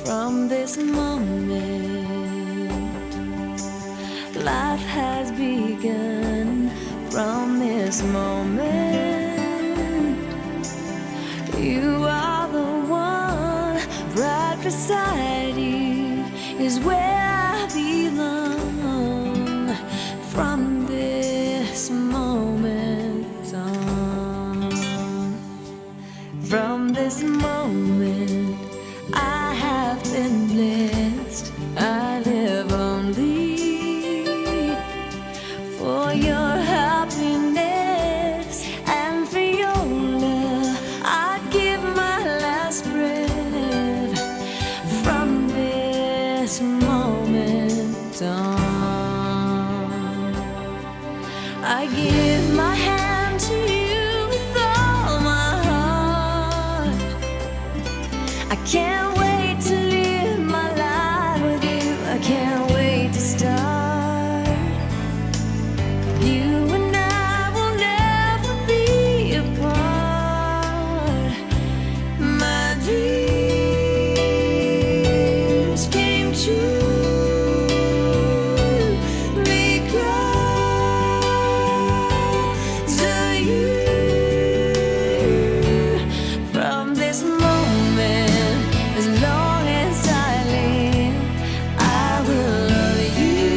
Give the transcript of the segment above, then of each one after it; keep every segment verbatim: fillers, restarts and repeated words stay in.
From this moment, life has begun. From this moment, you are the one. Right beside you is where I belong. From this moment on, from this moment, I have been blessed. I live only for your happiness and for your love. I'd give my last breath from this moment on. I give my hand to you with all my heart. I can't wait to live my life with you. I can't wait to start. You and I will never be apart. My dreams came true because of you. From this moment, as long as I live, I will love you.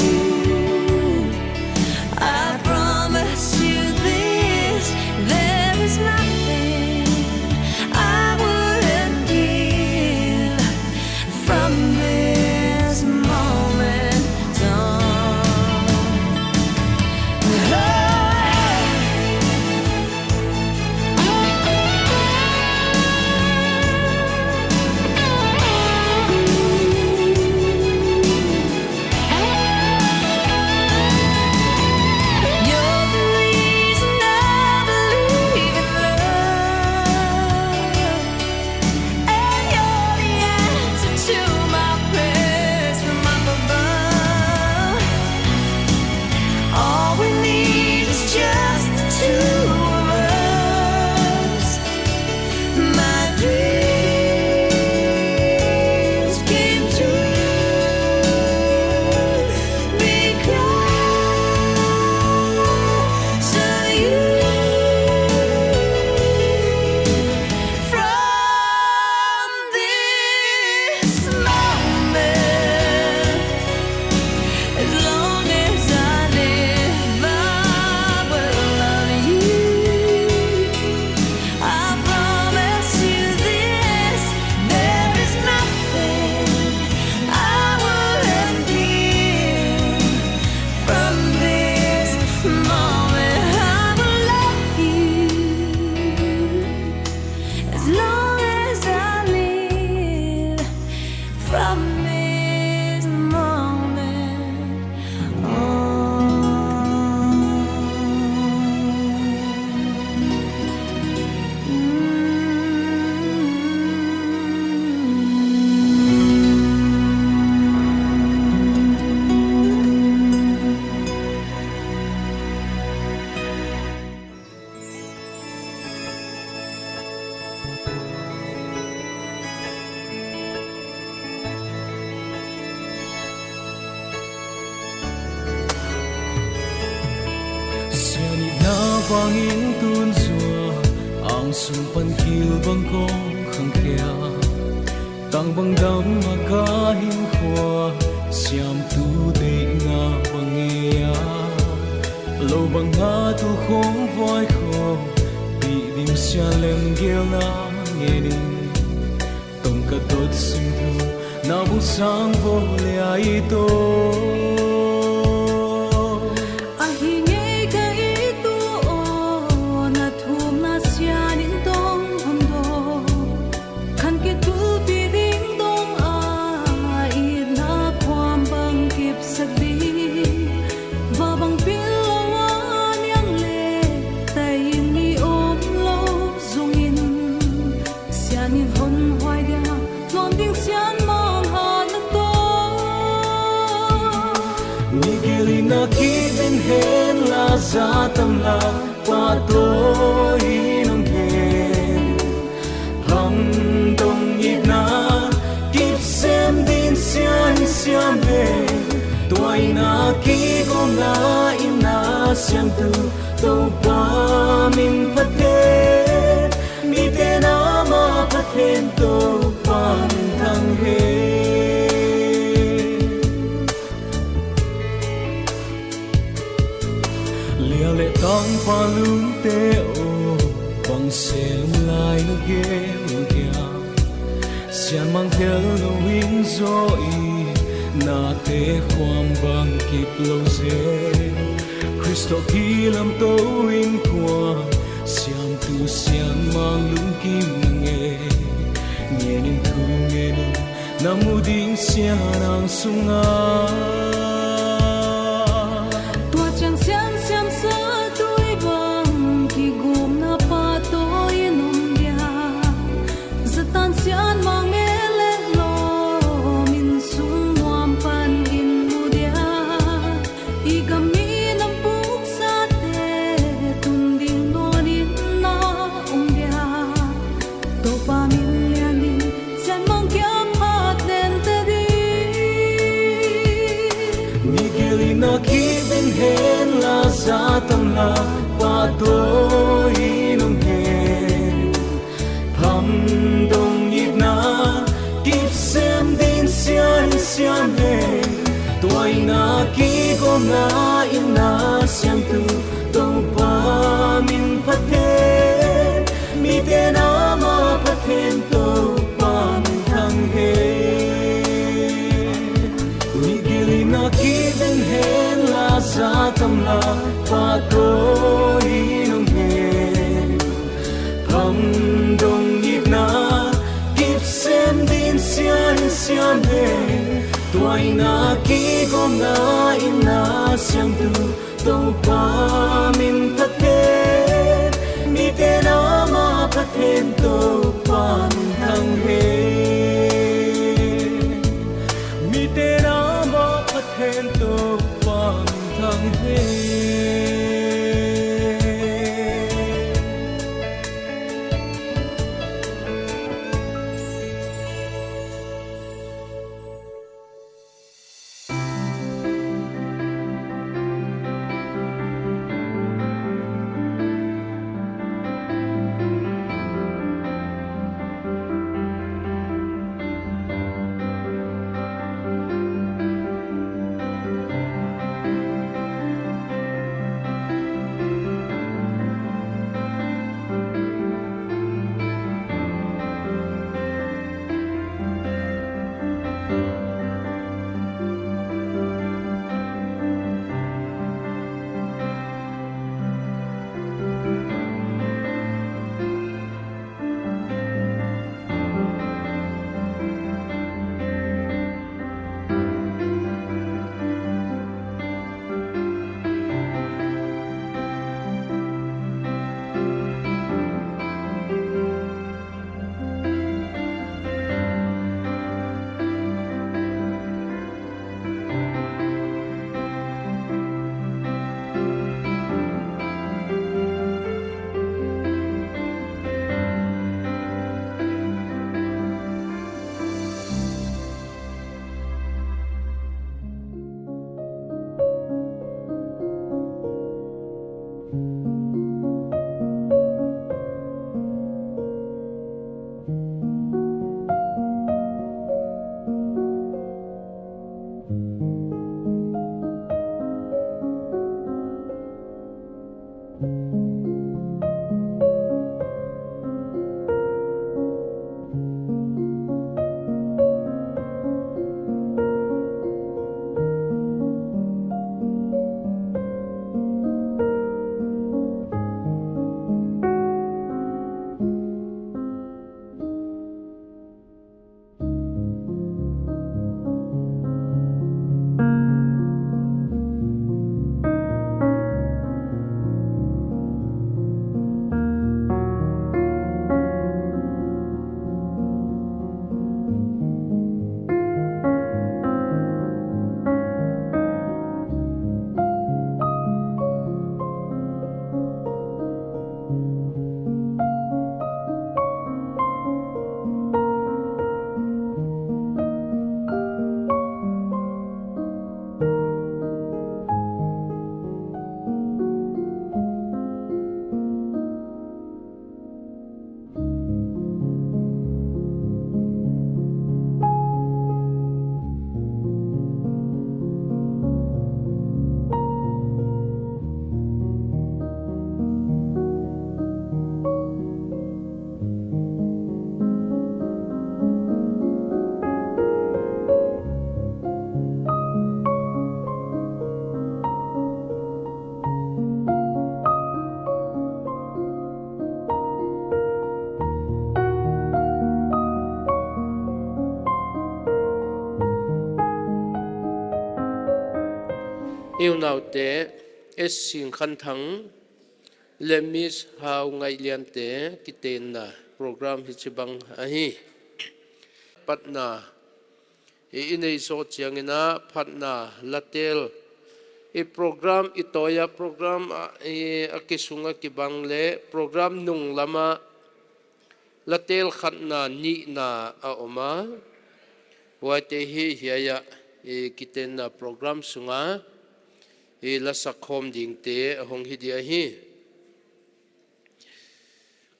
I promise you this, there is nothing I wouldn't give from this moment on. You're the reason I believe in love, and you're the answer to my prayers from up above. All we need is just the two of us. My dreams came true because of you. From this moment, as long as I live, I will love you. I promise you this, there is nothing I wouldn't give. From this moment, I will love you. As long as I live, from this moment on. Siangin na vangin tun zuak, angsung pan kil bang kong khangkhia. Tang bang dam a ka hinkhua, siamtu deihna bang ngeia. Lou bang a tu khong voi khong, pi ding sia lem gel na ngenin. Tong ka dot sim tu, na bul sang vo le ai to. Ahi ngei ka i tu o, na thumna siangin tong hon do. Khan ke tulpi ding dong a, i na khuam bang kip sak di. Va bang pil lou a niang le, tai in mi om lou zongin. Siangin hon huai dia, nuam ding sian mang ha na to. Ni gel in na kip in hen la za tam la, pa to in om hen. Lam dong i na kip se Ina kigawmna in a siamtu Toupa min phat hen, mite'n amah phat hen Toupa min thang hen. Lia leh tangpa lungte aw, bang sem lai na gel dia. Sianmang tel lou in zaw i, nate khuam bang kip lou zel. Khrist toh kilamtou in kua, siamtu sianmang lungkim na ngei. Ngen in thu ngen in, na mu ding sian ang sung a. Tua chiang sian siamsa tui bang kigawmna pahtawi in om dia. Zatan sianmang melek lawm in sung nuam pan in mu dia. I gam mi nam puk sate tun ding nawn in na om dia. Toupa min lian in sianmang kia phat nen ta di. Migel in a kiveng hen la, zat tam la pahtawi in om hen. Phamdong itna kip sem ding sian siam hen. Tua ina kigawmna in a siamtu Toupa min phat hen, mite'n amah phat hen Toupa min thang hen. Migel in a kiveng hen la, zat tam la pahtawi in om hen. Phamdong itna kip sem ding sian siam hen. Tua ina kigawmna in a siamtu Toupa min phat hen, mite'n amah phat hen Toupa min thang hen. Mite'n amah phat hen Toupa min thang hen. I unaute, S Singkhanthang leh Miss Haungaihliante kitenna program hichibang ahi. Patna i, i neih zoh chiangin a, phatna latel, i program, i tawi a program a, i, a kisung a kibang leh program nung lam a latel khatna nihna a om a. Huaite hi hiai a, i, kitenna program sung a i, la sak khawm dingte a hong hi di ahi.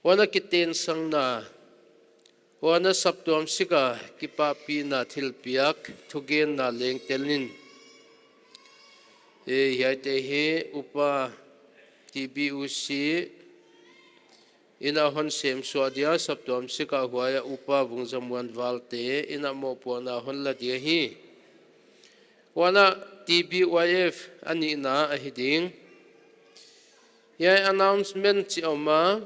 Huan a kitensakna, huan a saptuam sik a kipahpihna thilpiak thugenna leng tel in. E, hiaite hi Upa T B U C in a hon sem suah dia, saptuam sik a huai a Upa Vungzamuan Valte in a mohpuakna hon la dia hi. Huan a T B Y F a nihna ahi ding. Hiai announcement chih om a,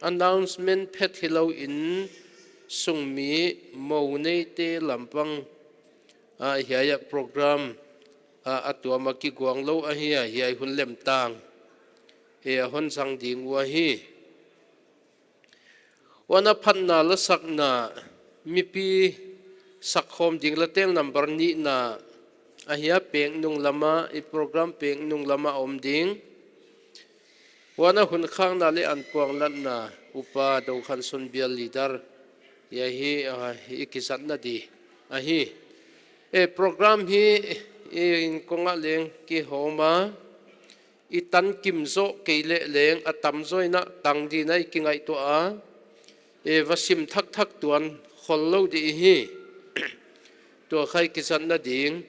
announcement phet hilou in sungmi mou neite lampang a, hiai a program a, a tuam a kiguang lou ahi a, hiai hun lemtang e, a hon zang ding uh ahi. Huan a phatna lasakna, mipi sak khawm ding latel number nihna ahi a, pek nung lam a, i program pek nung lam a om ding. Huan a hun khakna leh ankuang latna, Upa Dokhanson Bial leader, hiai hi, ah, i kizatna di ahi. E, program hi, i, in kong ah leng kihawm a, i tan kim zoh kei leh leng a tamzaw in a tang ding in i kingaihtuah a, e, va sim thakthak tuan khol lou di hi. Tua kha i kizatna ding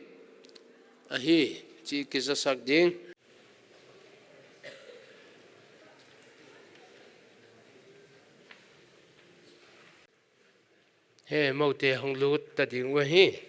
ahi, chih kizasak ding. He, moute hong lut ta ding uh ahi.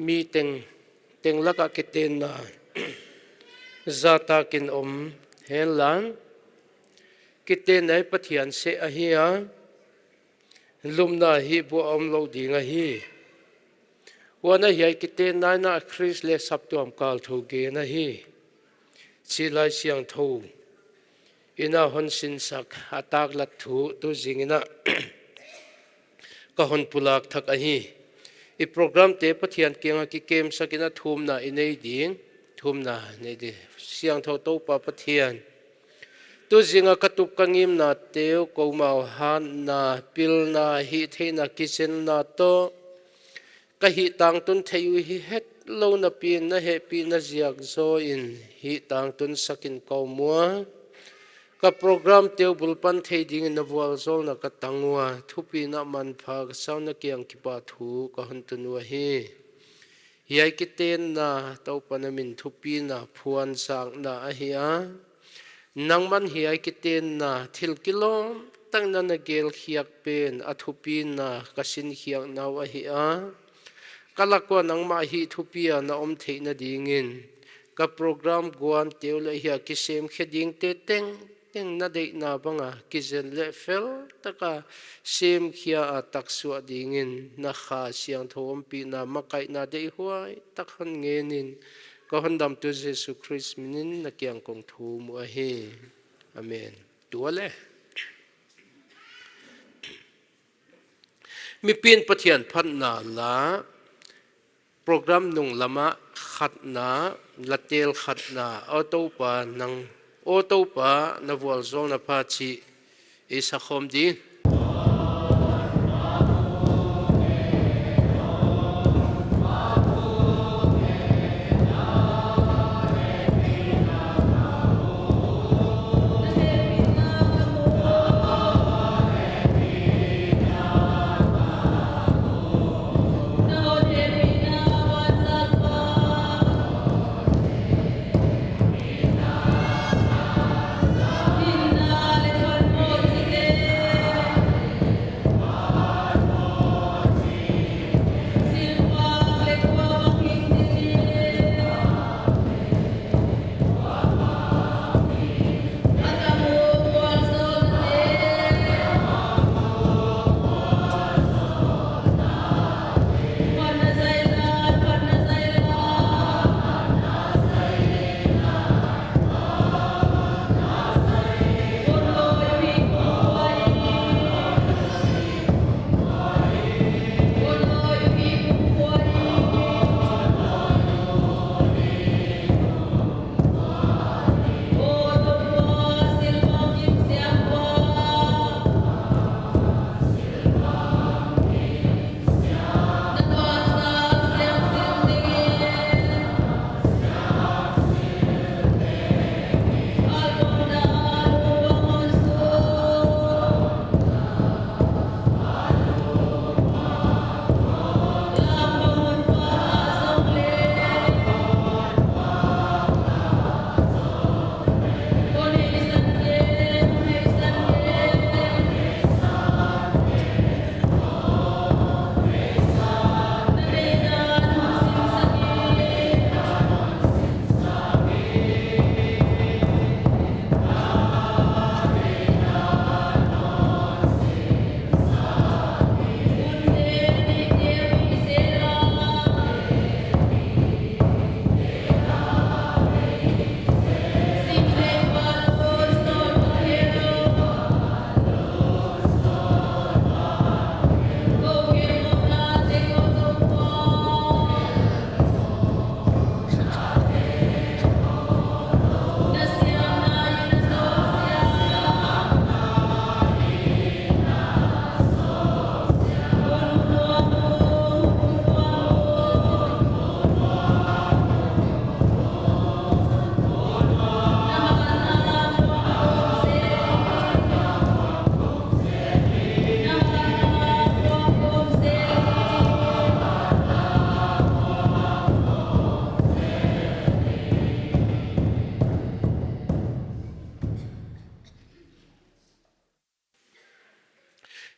Mi tengteng lak a kitenna zahtak in om henla, kitenna hi Pathian seh ahi a, lupna hi buah omlou ding ahi. Huan a hiai kitenna in a Khrist leh saptuam kal thu gen ahi, chi Laisiangthou in a hon sinsak a taklat thu tu zing in a ka hon pulak thak ahi. I program te Pathian kiang a kikemsak in a thumna i nei ding, thumna nei di. Siangthou Toupa Pathian, tu zing a ka tup ka ngimna te uh, koumau hatna, pilna, hihtheihna, kizenna toh ka hih tangtun theih uh hi hetlou napi in na hehpihna ziak zaw in hih tangtun sak in ka om ua. Ka program te uh bulpan thei ding in na vualzawlna ka tang ua, thupina manpha ka sa un na kiang kipahthu ka hon tun uhi. Hiai kitenna Toupa na min thupina phuanzakna ahi a. Nangman hiai kitenna thil kilawm tak in na gelkhiak pen a thupina ka sinkhiakna uh ahi a. Ka lak ua nangmah hih thupi a na om theihna ding in Ka program guan teu leh hiai kisem khe dingte tengteng na deihna banga kizen leh fel taka sem khia a taksuah dingin na Kha Siangthou ompihna makaihna deihhuai tak hon ngenin ka Hondamtu Jesu Khrist minin na kiang kong thum uh ahi. Amen. Tua leh mipi'n Pathian phatna la, program nung lama khatna, la tel khatna, aw Toupa nang, aw Toupa na vualzawlna pha chih i sa khawm ding.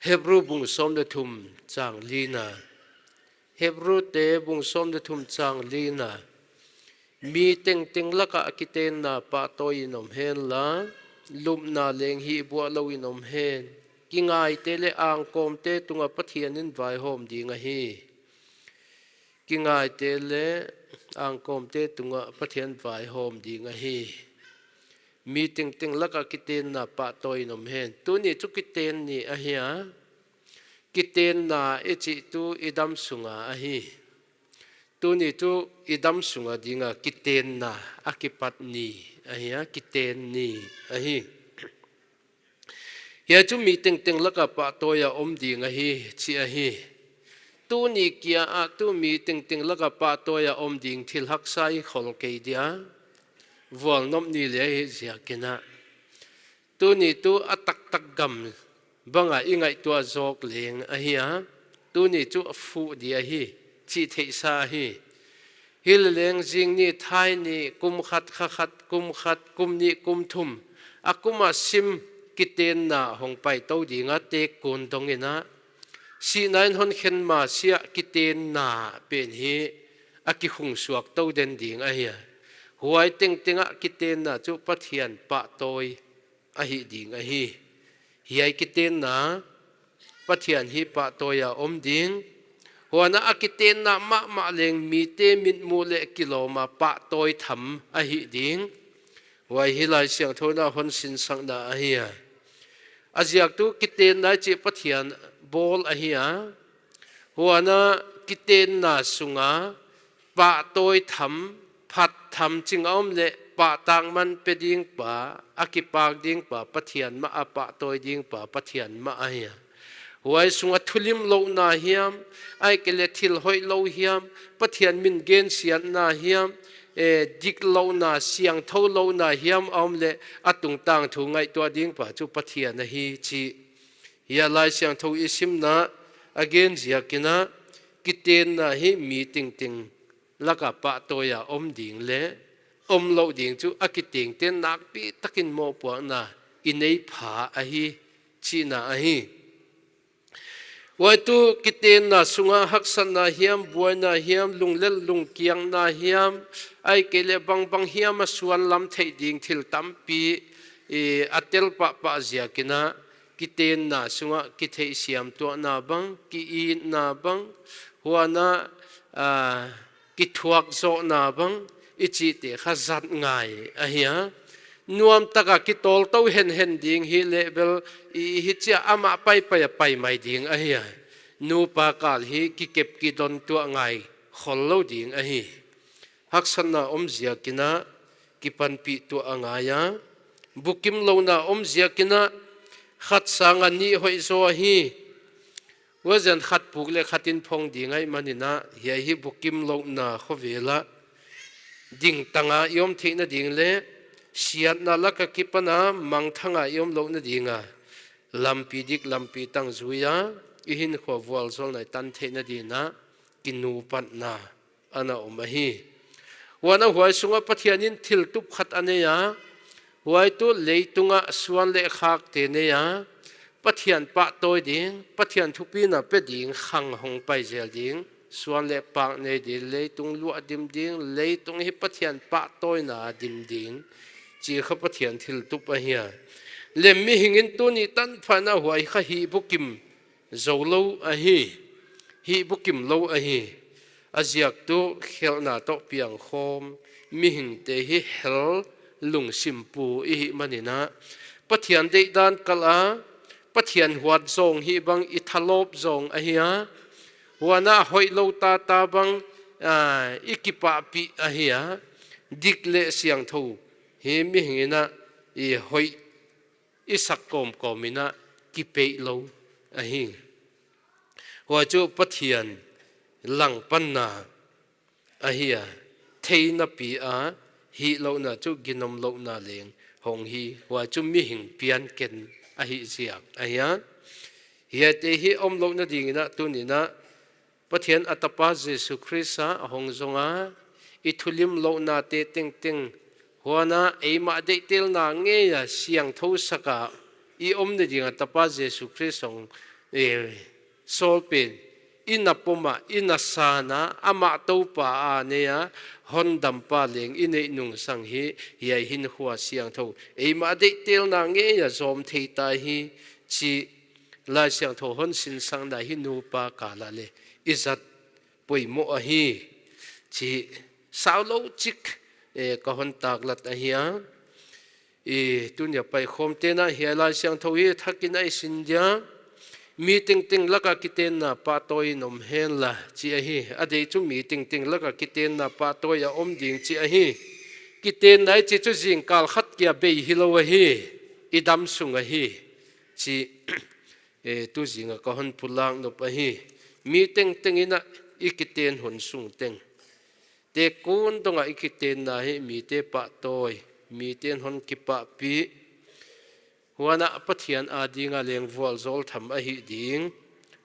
Hebru bung sawm leh thum chang lina. Hebrute bung sawm leh thum chang lina. Mi tengteng laka kitenna pahtawi in om hen la, lupna leng hihbuah lou in om hen. Kingaite leh angkawmte tunga Pathian in vaihawm ding ahi. Kingaite leh angkawmte tunga Pathian vaihawm ding ahi. Mi tengteng laka kitenna pahtawi in om hen. Tuni chu kiten ni ahi a. Kitenna i chih tuh i dam sunga ahi. Tuni tuh i dam sunga dinga kitenna a kipat ni ahi a, kiten ni ahi. Hiai chu mi tengteng laka pahtawi a om ding ahi, chih ahi. Tuni kia ah tuh mi tengteng laka pahtawi a om ding thil haksa i khol kei dia. Vualnop ni leh hi ziakin a. Tuni tuh a taktak gam banga i ngaihtuah zawk leng ahi a. Tuni chu a fuh di ahi, chih theihsa ahi. Hileleng zing ni, thai ni, kum khat, kha khat, kum khat, kum nih, kum thum. A kuma sim kitenna hong pai tou dinga tek kun dongin a. Sihna in hon khen masiah kitenna pen hi a kikhung suak tou den ding ahi a. Huai tengteng ah kitenna chu Pathian pahtawi ahi ding ahi. Hiai kitenna Pathian hi pahtawi a om ding. Huan a kitenna mahmah leng mite mitmuh leh kilawm a pahtawi tham ahi ding. Huai hi Laisiangthou in a hon sinsakna ahi a. A ziak tuh kitenna i chih Pathian bawl ahi a. Huan a kitenna sunga pahtawi tham, phat tham ching a om leh pahtakman pe ding pa, a kipak ding pa Pathian mah, a pahtawi ding pa Pathian mah ahi a. Huai sunga thulimlouhna hiam, ahihkeileh thil hoihlou hiam, Pathian min gensiatna hiam, eh, diklouhna, siangthoulouhna hiam a om leh a tungtang thu ngaihtuah ding pa chu Pathian ahi chih. Hiai Laisiangthou i simna a gen ziakin a, kitenna hi mi tengteng laka pahtawi a om ding leh omlouh ding chu a kitengte nakpi takin mohpuakna i nei pha ahi chihna ahi. Huai tuh kitenna sunga haksatna hiam, buaina hiam, lunglel lungkiangna hiam, ahihkeileh bangbang hiam a suan lam theih ding thil tampi, eh, a tel pahpah ziakin a, kitenna sunga kitheihsiam tuahna bang, ki-itna bang, huan a, ah, kithuak zohna bang i chihte kha zat ngai ahi a. Nuamtaka kitawltou henhen ding hileh bel i, hichia amah paipai a pai mai ding ahi a. Nupa kal hi kikep kidon tuah ngai khollou ding ahi. Haksatna om ziakin a kipanpih tuah a ngai a. Bukimlouhna om ziakin a khat sanga nih hoih zaw ahi. Huaiziakin khat puk leh khat in phong ding ahihmanin a, hiai hi bukimlouhna khovel a dingtang a i om theihna ding leh siatna laka kipan a mangthang a i om louhna ding a, lampi dik lampi tang zui a, i hinkhua vualzawlna i tan theihna dingin a kinupatna ana om ahi. Huan a huai sunga Pathian in thil tup khat a nei a, huai tuh leitunga suan leh khakte nei a, Pathian pahtawi ding, Pathian thupina pe ding khang hong pai zel ding, suan leh pak nei ding, leitung luah dim ding, leitung hi Pathian pahtawina dim ding, chih kha Pathian thil tup ahi a. Leh mihing in tuni tanpha in a huai kha hih bukim zoulou ahi, hih bukimlou ahi. A ziak tuh khelhna toh piangkhawm mihingte hi hel lungsim pu i hihmanin a, Pathian deihdan kal a, Pathian huat zawng hi bang i thalawp zawng ahi a, huan a hoihlou tata bang, ah, i kipahpih ahi a, dik leh siangthou hi mihing in a i hoih i sak kawmkawm in a kipeihlou ahi. Huai chu Pathian langpanna ahi a, theihna pi a, hihlouhna chu ginomlouhna leng hong hi, huai chu mihing pianken ahih ziak ahi a. Hiaite hi omlouhna dingin a tuni'n a Pathian a tapa Jesu Khrist a hong zong a, i thulimlouhnate tengteng, huan a eimah deihtelna ngeia siangthou saka i omna ding a tapa Jesu Khrist hong, eh, sawl pen, i na pom a, i na san a, amah Toupa a nei a, hondampa leng i neih nungsang hi, hiai hinkhua siangthou eimah deihtelna ngeia zawm thei ta hi, chih Laisiangthou hon sinsakna hi nupa kal a leh i zat poimoh ahi, chih saulou chik, eh, ka hon taklat ahi a. I tuni a paikhawmte'n a hiai Laisiangthou hi thakin a i sin dia, mi tengteng laka kitenna pahtawi in om henla chih ahi. A deih chu mi tengteng laka kitenna pahtawi a om ding chih ahi. Kitenna i chih chu zingkal khat kia bei hilou ahi, i dam sung ahi, chih, eh, tu zinga ka hon pulak nop ahi. Mi tengteng in a i kiten hun sung teng, te kun dong a i kitenna hi mite pahtawi, mite'n hon kipahpih, huan a Pathian a ding a leng vualzawl tham ahih ding.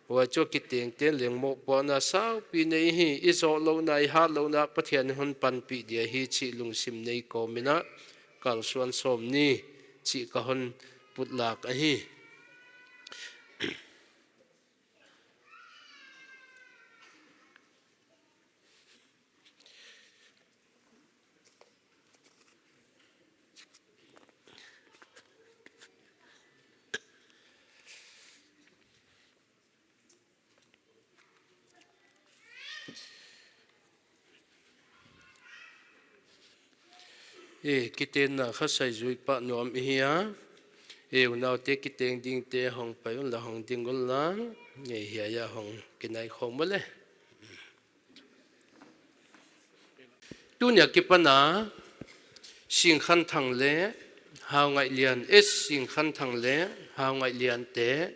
Huai chu kitengte'n leng mohpuakna saupi nei hi, i zohlouhna, i hatlouhna Pathian in hon panpih dia hi chih lungsim nei kawm in a, kalsuan sawm ni chih ka hon putlak ahi. E, kitenna kha saizui pah nuam i hi a. E, unaute kiteng dingte hong pai un la, hong ding un la. E, hiai ah hong kinai khawm le. Tuni a kipan a Singkhanthang leh Haungaihlian, S Singkhanthang leh Haungaihlian te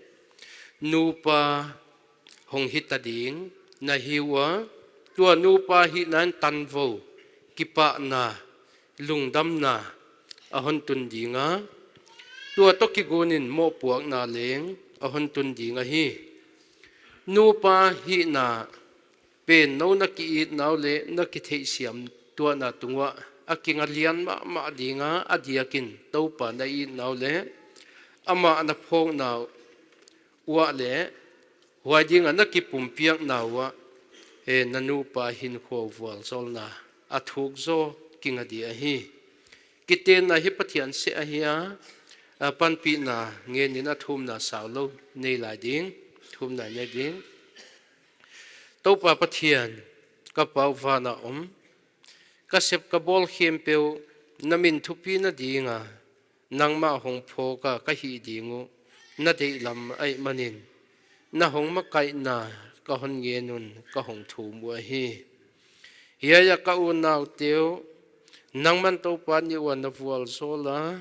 nupa hong hita ding na hi ua, tua nupa hihna in tanvou, kipahna, lungdamna a hon tun ding a, tua toh kigun in mohpuakna leng a hon tun ding ahi. Nupa hihna pen nou na ki-itna uh leh na kitheihsiam tuahna tung uah a kinga lian mahmah ding a, a diakin Toupa na itna uh leh amah na phawkna uah leh huai ding a na kipumpiakna uah, e, na nupa hinkhua vualzawlna a thuk zaw kinga di ahi. Kitenna hi Pathian seh ahi a, a panpihna ngen in a thumna sau lou nei lai ding, thumna nei ding. Toupa Pathian, ka Pa uh van a om, ka sep ka bawl khempeuh na min thupina ding a nangmah hong phawk a ka hih ding uh na deihlam ahihmanin, na hong makaihna ka hon ngen un ka hong thum uh ahi. Hiai ah ka unaute uh nangman Toupa ni ua na vualzawl a,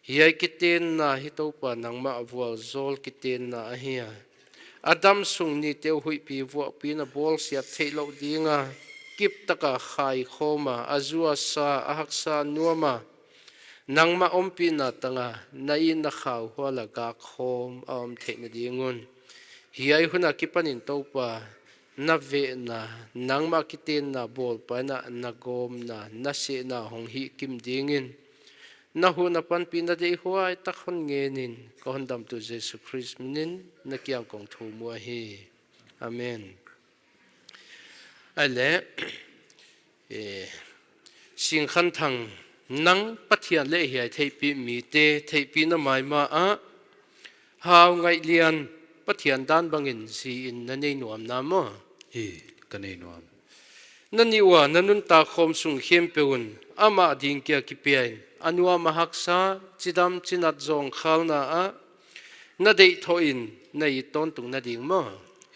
hiai kitenna hi Toupa nangmah vualzawl kitenna ahi a. A damsung nite uh huihpi vuahpi na bawlsiat theihlouh ding a, kiptak a khaikhawm a, a zu a sa, a haksa nuam a, nangmah ompihna tang a na itna khauhual a gakkhawm a om theihna ding un, hiai hun a kipan in Toupa na vehna, nangmah kitenna bawlpaina, na gawmna, na sehna hong hihkim ding in, na huhna panpihna deihhuai tak hon ngen in, ka Hondamtu Jesu Khrist min in na kiang kong thum uh ahi. Amen. Ahihleh, e, Singkhanthang, nang Pathian leh hiai theihpih mite theihpihna maimah ah Haungaihlian Pathian dan bangin zi in na nei nuam na maw? Hi, ka nei nuam. Na nih ua na nuntak khawm sung khempeuh un amah ding kia kipia in a nuam a haksa, chidam chinat zawngkhalna ah na deih thoh in na it tawntung na ding maw?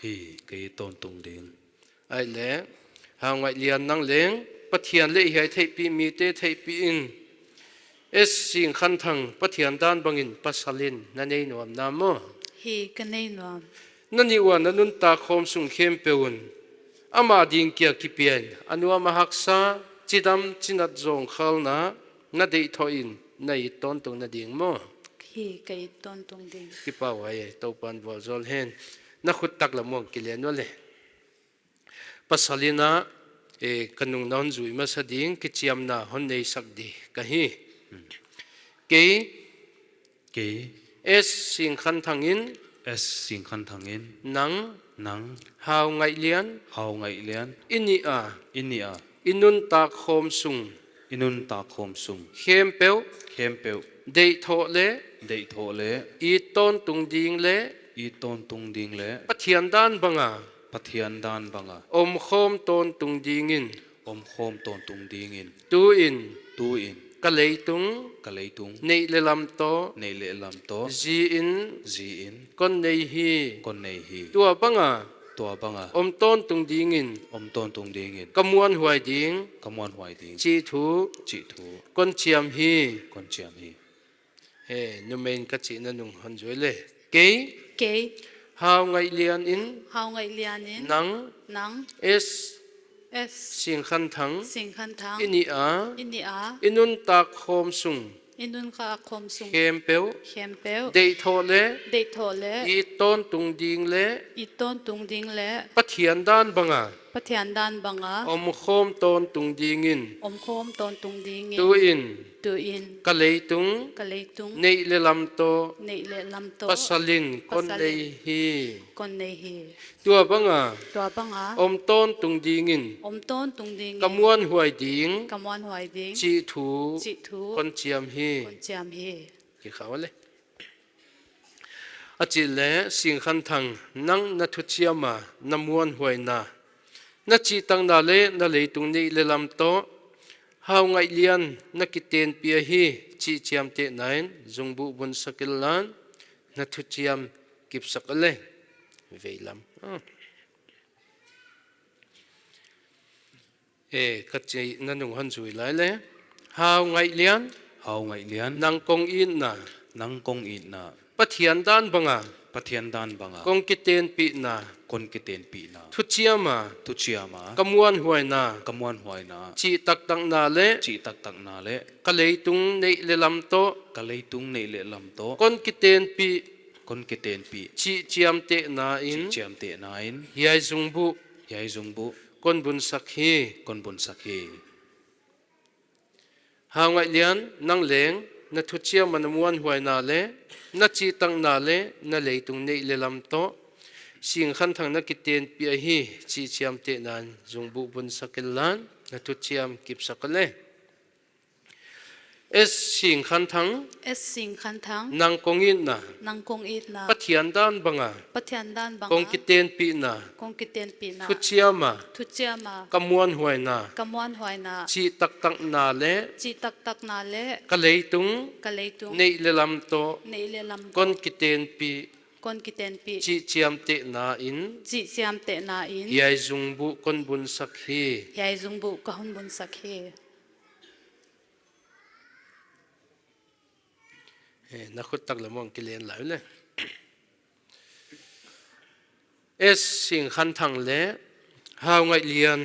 Hi, ka it tawntung ding. Ahihleh, Haungaihlian nang leng Pathian leh hiai theihpih mite theihpih in, S Singkhanthang Pathian dan bangin pasal in na nei nuam na maw? Hi, ka nei nuam. Na nih ua na nuntak khawm sung khempeuh un amah ding kia kipia in a nuam a haksa, chidam chinat zawngkhalna na deih thoh in na it tawntung na ding maw? Hi, ka it tawntung ding. Kipahhuai e, Toupa'n vualzawl hen. Na khut taklam uah kilen uale. Pasal in a, e, ka nung na hon zui masa ding, kichiamna hon neisak di ka hi. Kei, kei, S Singkhanthang in, S Singkhanthang in, nang, nang, Haungaihlian, Haungaihlian, i nih a, i nih a, i nuntak khawm sung, i nuntak khawm sung, khempeuh, khempeuh, deih thoh leh, deih thoh leh, it tawntung ding leh, it tawntung ding leh, Pathian dan bang a, Pathian dan bang a, omkhawm tawntung ding in, omkhawm tawntung ding in, tu in, tu in, ka leitung, ka leitung, neih leh lam toh, neih leh lam toh, zi in, zi in, kon nei hi, kon nei hi. Tua bang a, tua bang a, om tawntung ding in, om tawntung ding in, ka muanhuai ding, ka muanhuai ding, chih thu, chih thu, kon chiam hi, kon chiam hi. He, numei in ka chihna nung hon zui le. Kei, kei, Haungaihlian in, Haungaihlian in, nang, nang, S, S Singkhanthang, Singkhanthang, i nih a, i nih a, i nuntak khawm sung, i nuntak khawm sung, khempeuh, khempeuh, deih thoh leh, deih thoh leh, it tawntung ding leh, it tawntung ding leh, Pathian dan bang a, Pathian dan bang a, omkhawm tawntung ding in, omkhawm tawntung ding in, tu in, tu in, ka leitung, ka leitung, neih leh lam toh, neih leh lam toh, pasal in kon, pasal in, nei hi, kon nei hi. Tua bang a, tua bang a, om tawntung ding in, om tawntung ding in, ka muanhuai ding, ka muanhuai ding, chih thu, chih thu, kon chiam hi, kon chiam hi. Kikhau le. A chih leh Singkhanthang, nang na thuchiam a, na muanhuaina, na chihtakna leh na leitung neih leh lam toh, Hau Ngaih Lian, na kitenpih ahi chih chiamtehna in zungbuh bunsak inla, na thuchiam kipsak leh. Veilam. Ah. Eh, ka chih na nung hon zui lai leh. Hau Ngaih Lian. Hau Ngaih Lian. Nang kong itna. Nang kong itna. Pathian dan banga. Pathian dan banga. Kong kitenpihna. Kong kitenpihna. Thuchiama. Thuchiama. Ka muanhuaina. Ka muanhuaina. Chih taktakna leh. Chih taktakna leh. Ka leitung neih leh lam toh. Ka leitung neih leh lam toh. Kong kitenpih. Kong kitenpih. Chih chiamtehna in. Chih chiamtehna in. Hiai zungbuh. Hiai zungbuh. Kong bunsak hi. Kong bunsak hi. Hau Ngaih Lian, nang leng, na thuchiama, na muanhuaina leh, na chihtakna leh, na leitung neih leh lam toh. Singkhanthang na kitenpih ahi chih chiamtehna in zungbuh bunsak inla, na thuchiam kipsak leh. S Singkhanthang. S Singkhanthang. Nang kong itna. Nang kong itna. Pathian dan banga. Pathian dan banga. Kong kitenpihna. Kong kitenpihna. Thuchiama. Thuchiama. Ka muanhuaina. Ka muanhuaina. Chih taktakna leh. Chih taktakna leh. Ka leitung. Ka leitung. Neih leh lam toh. Neih leh lam toh. Kong kitenpih. Kong kitenpih. Chih chiamtehna in. Chih chiamtehna in. Hiai zungbuh kong bunsak hi. Hiai zungbuh ka hon bunsak hi. Eh, na khut tak leh mong kilen lai leh. S Singkhanthang leh Hau Ngaih Lian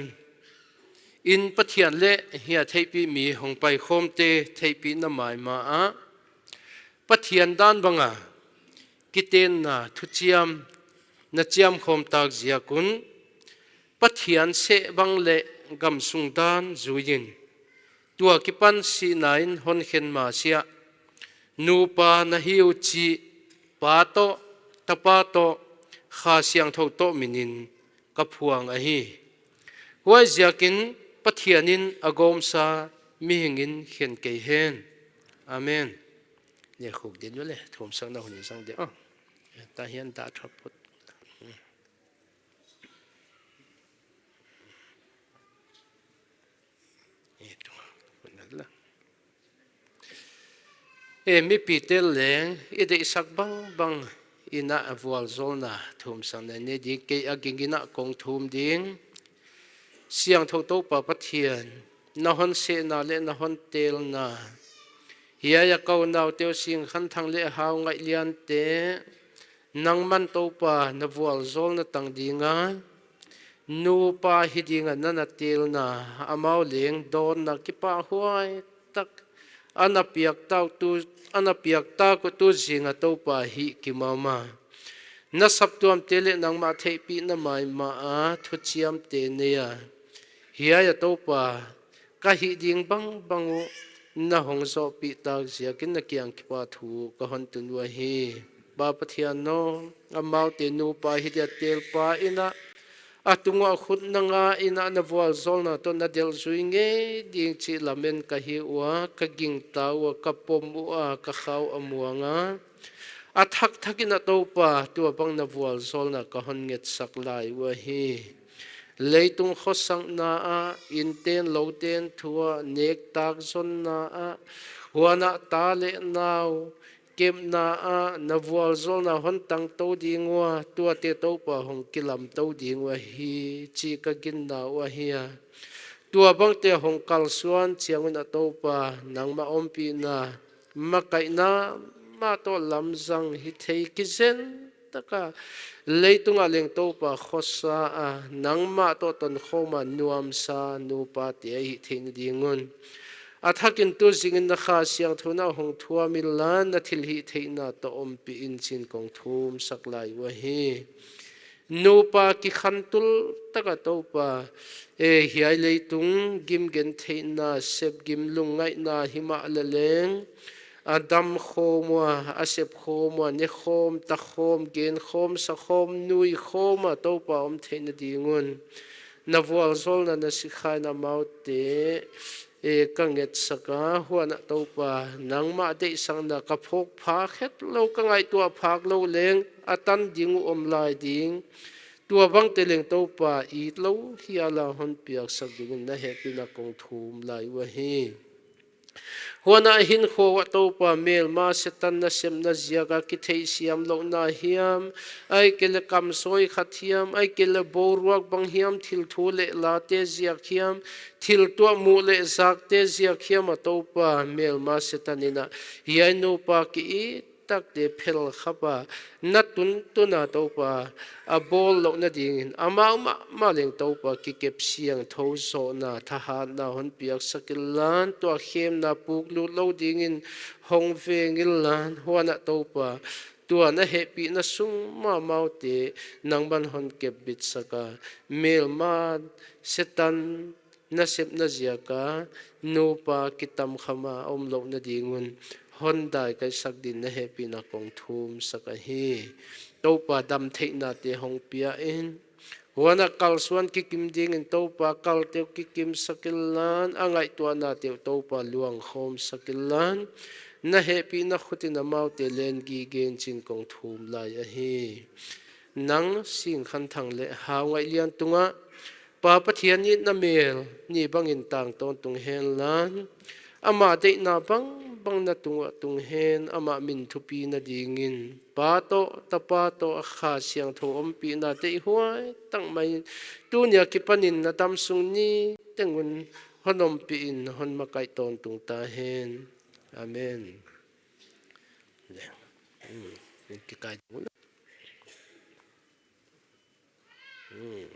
in Pathian leh hiai theihpih mi hong paikhawmte theihpihna maimah ah Pathian dan banga kitenna thuchiam na chiamkhawm tak ziak un Pathian seh bang leh gamsung dan zui in tua kipan sihna in hon khen masiah nupa na hi uh chih Pa toh, Tapa toh, Kha Siangthou toh min in ka phuang ahi. Huaiziakin Pathian in a gawmsa mihing in khen kei hen. Amen. Leh khuk din leh, thumsakna hun in sang de. Oh. Ta hian ta thap phot. Eh, tu, tu, tu, tu, tu. Eh, mipite leng, i deihsak bangbang in a vualzawlna thumsakna nei ding, kei a ging in a kong thum ding. Siangthou Toupa Pathian, na hon sehna leh na hon telna. Hiai a ka unaute uh Singkhanthang leh Hau Ngaih Lian te, nangman Toupa na vualzawlna tang ding a, nupa hi ding a na na telna, amau leng dawnna kipahhuai tak, ana piak tak uh tu, ana piak tak uh tu zing a Toupa hih kimawm a. Na saptuamte leh nangmah theihpihna maimah a thuchiamte nei a. Hiai a Toupa, ka hih ding bangbang uh na hong zohpih tak ziakin na kiang kipahthu ka hon tun uh ahi. Pa Pathian aw, amaute nupa hi dia telpa in a, a tung uah khut na nga in a na vualzawlna toh na delh zui ngei ding chih lamen ka hi ua, ka gingta ua, ka pom ua, ka khau a muang a. A thakthak in a Toupa, tua bang na vualzawlna ka hon ngetsak lai uh ahi. Leitung khosakna ah, innten louten thu ah, nektak zonna ah, huan ah ta leh nau kepna ah, na vualzawlna hon tang tou ding ua, tuate Toupa hong kilam tou ding uh ahi, chih ka ginna uh ahi a. Tua bangte hong kalsuan chiang un a Toupa, nangmah ompihna, makaihna mah toh lamzang hithei kizen taka, leitung ah leng Toupa khosa a, nangmah toh tonkhawm a nuamsa nupate a hih theihna ding un. A thak in tu zing in na Kha Siangthou na hong thuam inla, na thilhihtheihna toh ompih in chi'n kong thumsak lai uh ahi. Nupa kikhantul taka Toupa, eh, hiai leitung gimgentheihna, sepgim lungngaihna himahleh leng, a dam khawm ua, a sep khawm ua, ne khawm, ta khawm, gen khawm, sa khawm, nui khawm a Toupa om theihna ding un. Na vualzawlna na sikha in amaute, eh, ka ngetsak a, huan ah Toupa, nangmah deihsakna ka phawk phak hetlou, ka ngaihtuah phak lou leng, a tan ding uh om lai ding. Tua bangte leng Toupa, it lou hial a hon piaksak dingin na hehpihna kong thum lai uh ahi. Huan a hinkhua ah Toupa, melma Setan nasepna ziak a kitheihsiam louhna hiam, ahihkeileh kamsawi khat hiam, ahihkeileh boruak bang hiam, thil thu leh late ziak hiam, thil tuah muh leh zakte ziak hiam a Toupa, melma Setan in a hiai nupa ki-it takte phel khap a, na tuntun a Toupa, a bawl louhna dingin, amau mahmah leng Toupa, kikep siangthou zohna, thahatna hon piaksak inla, tua khemna puk lut lou dingin hong veng inla, huan a Toupa, tua na hehpihna sung mamaute nangman hon kepbitsak a, melma Setan nasepna ziak a nupa kitam kham a om louhna ding un hon daikaihsak dingin na hehpihna kong thumsak ahi. Toupa, damtheihnate hong pia in. Huan a kalsuan kikim dingin Toupa, kalte uh kikimsak inla, a ngaihtuahnate uh Toupa, luangkhawmsak inla, na hehpihna khut in amaute len gige in chi'n kong thum lai ahi. Nang Singkhanthang leh Haungaihlian tungah Pa Pathian itna mel nih bangin tang tawntung henla, amah deihna bangbang na tung uah tung hen, amah min thupina dingin Pa toh, Tapa toh, a Kha Siangthou ompihna deihhuai tak mai in tuni a kipanin na damsung niteng un hon ompih in hon makaih tawntung ta hen. Amen. Hmm, kikai ding uh. Hmm.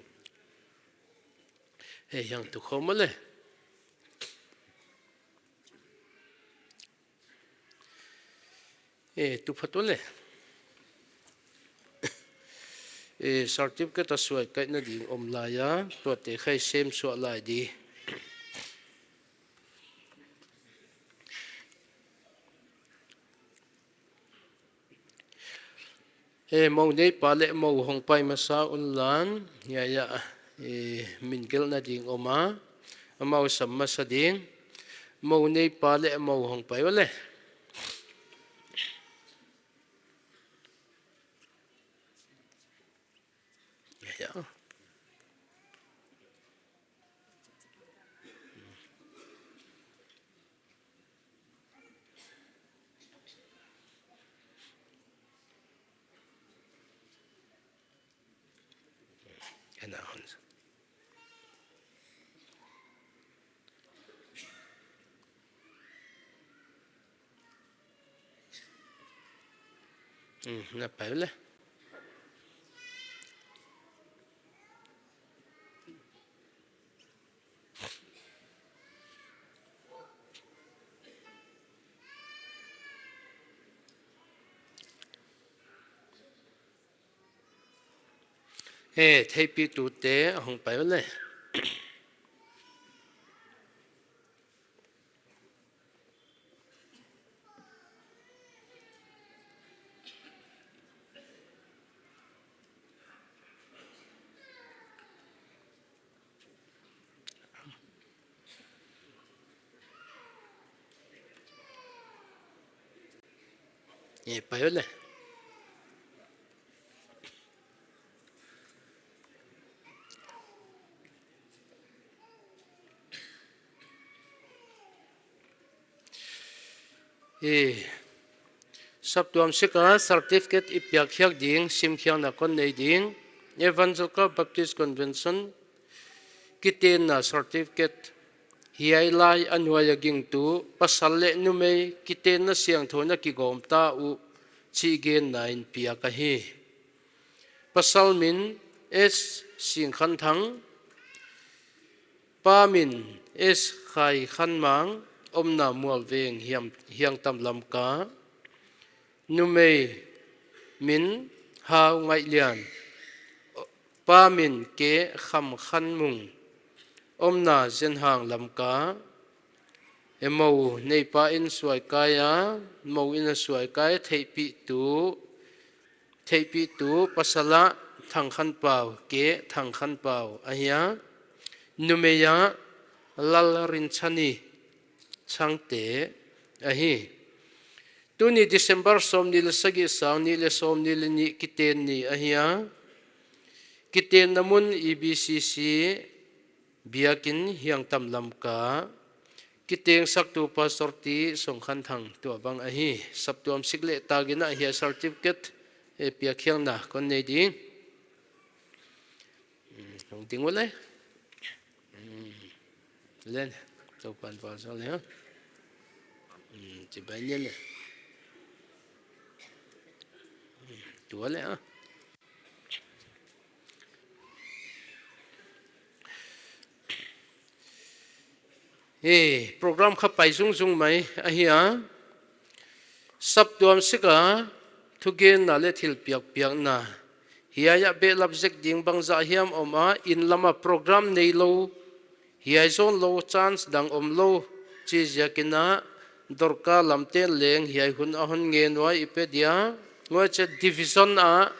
Hei, hiang tu khawm le. Eh, tu phat le. Eh, certificate a suaikaihna ding om lai a, tuate khai sem suah lai di. Eh, mou neipa leh mou hong pai masa unla, hiai ah, eh, min gelhna ding om a, amau sam masa ding, mou neipa leh mou hong pai ule. Hiai ah. Ana hon. Hmm, na pai le. Eh, theihpihtute hong pai le. Eh, pai le. Eh, saptuam sik a certificate i piak khiak ding, sim khiakna kon nei ding. Evangelical Baptist Convention kitenna certificate, hiai lai a nuai a gingtu, pasal leh numei kitenna siangthou in a kigawm ta uh, chih genna in piak ahi. Pasal min S Singkhanthang, pa min S Khaikhanmang, omna Mualveng, Hiam, Hiangtam Lamka. Numei min Haungaihlian, pa min K Khamkhanmung, omna Zenhang Lamka. E, mou neipa in suaikai a, mou in a suaikai, theihpihtu, theihpihtu pasal ah Thangkhanpau, K Thangkhanpau ahi a. Numei ah Lalrinchhani Chhangte ahi. Tuni December sawmnih leh sagih, sang nih leh sawmnih leh nih kiten ni ahi a. Kitenna mun E B C C biakin Hiangtam Lamka. Kitengsaktu Pastor T. Songkhanthang tuabang ahi. Saptuam sik leh tagin a hiai certificate, eh, piakkhiakna kon nei ding. Hmm, hong ding ua le. Hmm. Len, Toupan pasal ya. Hmm, chibai ni le. Hmm, tua le ah. Hei, program kha pai zungzung mai ahi a. Saptuam sika thugenna leh thilpiak piakna. Hiai ah behlap zek ding bangzah hiam om a, inn lama program neilou, hiai zawnlou chance dang omlou chih ziakin a, dorkar lamte'n leng hiai hun a hon ngen ua i pe dia. Huaichia division ah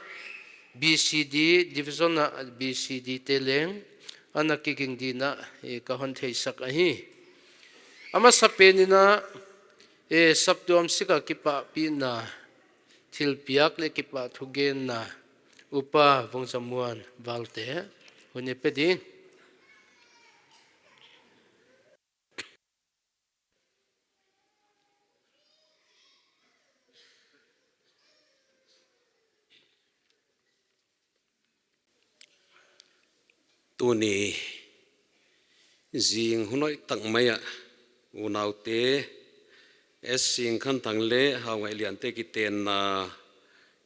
B C D, division ah B C D te leng ana kiging ding in a, eh, ka hon theisak ahi. A masapen in a, eh, saptuam sika kipahpihna, thilpiak leh kipahthugenna, Upa Vungzamuan Valte, hun i pe ding. Tuni zing hun hoih tak mai ah unaute, S. Singkhanthang leh Hauhngaihliante kitenna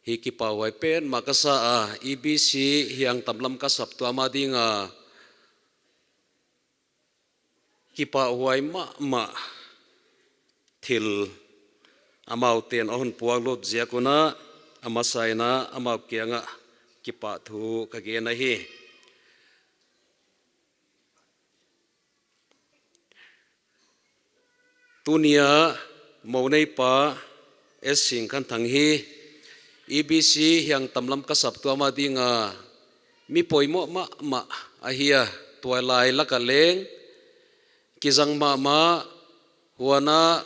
hi kipahhuai petmah ka sa a, E B C Hiangtam Lamka saptuam a dinga kipahhuai mahmah thil amaute'n a hon puaklut ziak un a, a masa in a amau kiangah kipahthu ka gen ahi. Tuni a mou neipa S. Singkhanthang hi E B C Hiangtam Lamka saptuam a dinga mi poimoh mahmah ahi a, tuailai laka leng kizang mahmah, huan a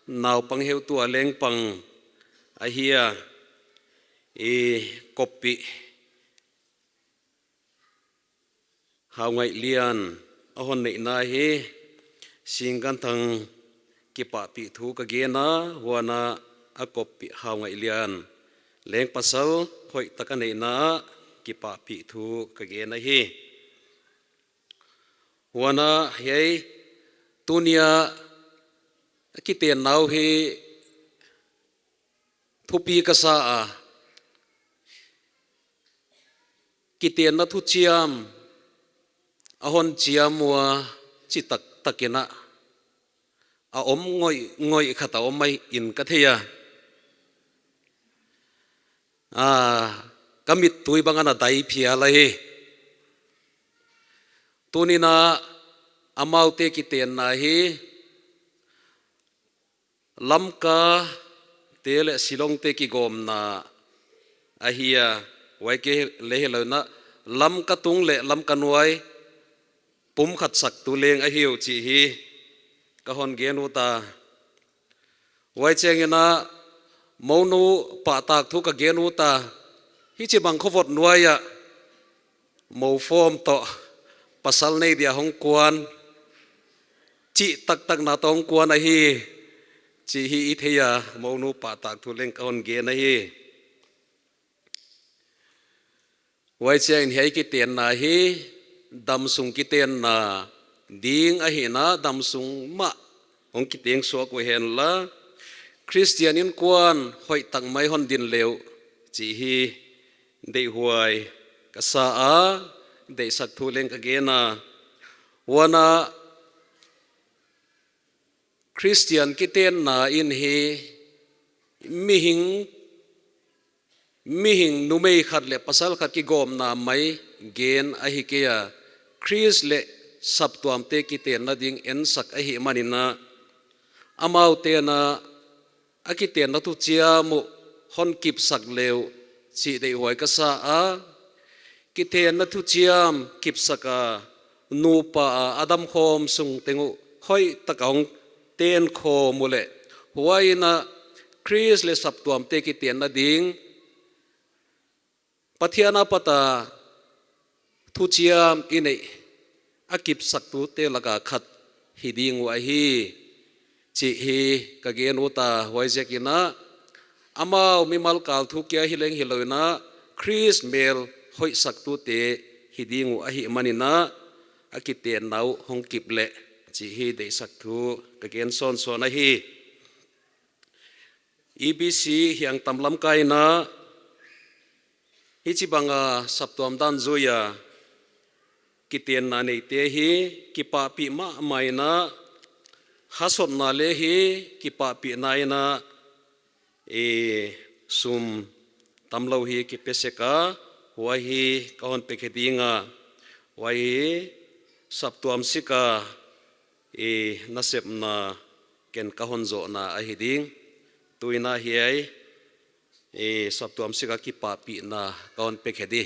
naupang heutu a leng pang ahi a, i koppih Haungaihlian a hon neihna hi Singkhanthang kipahpih thu ka gen a, huan a a koppih Haungaihlian leng pasal hoihtak a neihna ah kipahpih thu ka gen ahi. Huan a hiai tuni a kitenna uh hi thupi ka sa a, kitenna thuchiam a hon chiam ua chi taktak in a, a om ngoihngoih khat a om mai in ka thei a. A, ka mittui bang ana dai phial ahi. Tuni a amaute kitenna hi Lamka te leh Shillong te kigawmna ahi a, huai kei leh hilou in a, Lamka tung leh Lamka nuai pumkhatsaktu leng ahi uh chih hi ka hon gen ut a. Huai chiang in a, mounu pahtak thu ka gen ut a, hichibang khovot nuai ah mou form toh pasal nei dia hong kuan, chih taktakna toh hong kuan ahi chih hi i thei a, mounu pahtak thu leng ka hon gen ahi. Huai chiang in hiai kitenna hi damsung kitenna ding ahi in a, damsung mah hong kiteng suak uh hen la, Khristian innkuan hoihtak mai hon din le uh chih hi deihhuai ka sa a, deihsak thu leng ka gen a. Huan a Khristian kitenna in hi mihing, mihing numei khat leh pasal khat kigawmna mai gen ahi kei a, Khrist leh saptuamte kitenna ding ensak ahihman in a, amaute'n a a kitenna thuchiam uh hon kipsak le uh chih deihhuai ka sa a, kitenna thuchiam kipsak a, nupa a a damkhawm sung teng uh hoihtak a hong tenkhawm uleh, huai in a Khrist leh saptuamte kitenna ding Pathian apat a thuchiam i neih a kipsaktute laka khat hi ding uh ahi, chih hi ka gen ut a, huaiziakin a, amau mimal kal thu kia hileng hilou in a, Khrist mel hoihsaktute hi ding uh ahihmanin a, a kitenna uh hong kip leh, chih hi deihsak thu ka gen sawnsawn ahi. E B C Hiangtam Lamka in a, hichibang a saptuam dan zui a kitenna neite hi kipahpih mahmah in a, hasotna leh hi kipahpihna in a, i sum tamlou hi kipe sek a, huai hi ka hon pekhe ding a, huai hi saptuam sik a i nasepna ken ka hon zohna ahi ding. Tuin a hiai i saptuam sik a kipahpihna ka hon pekhe di.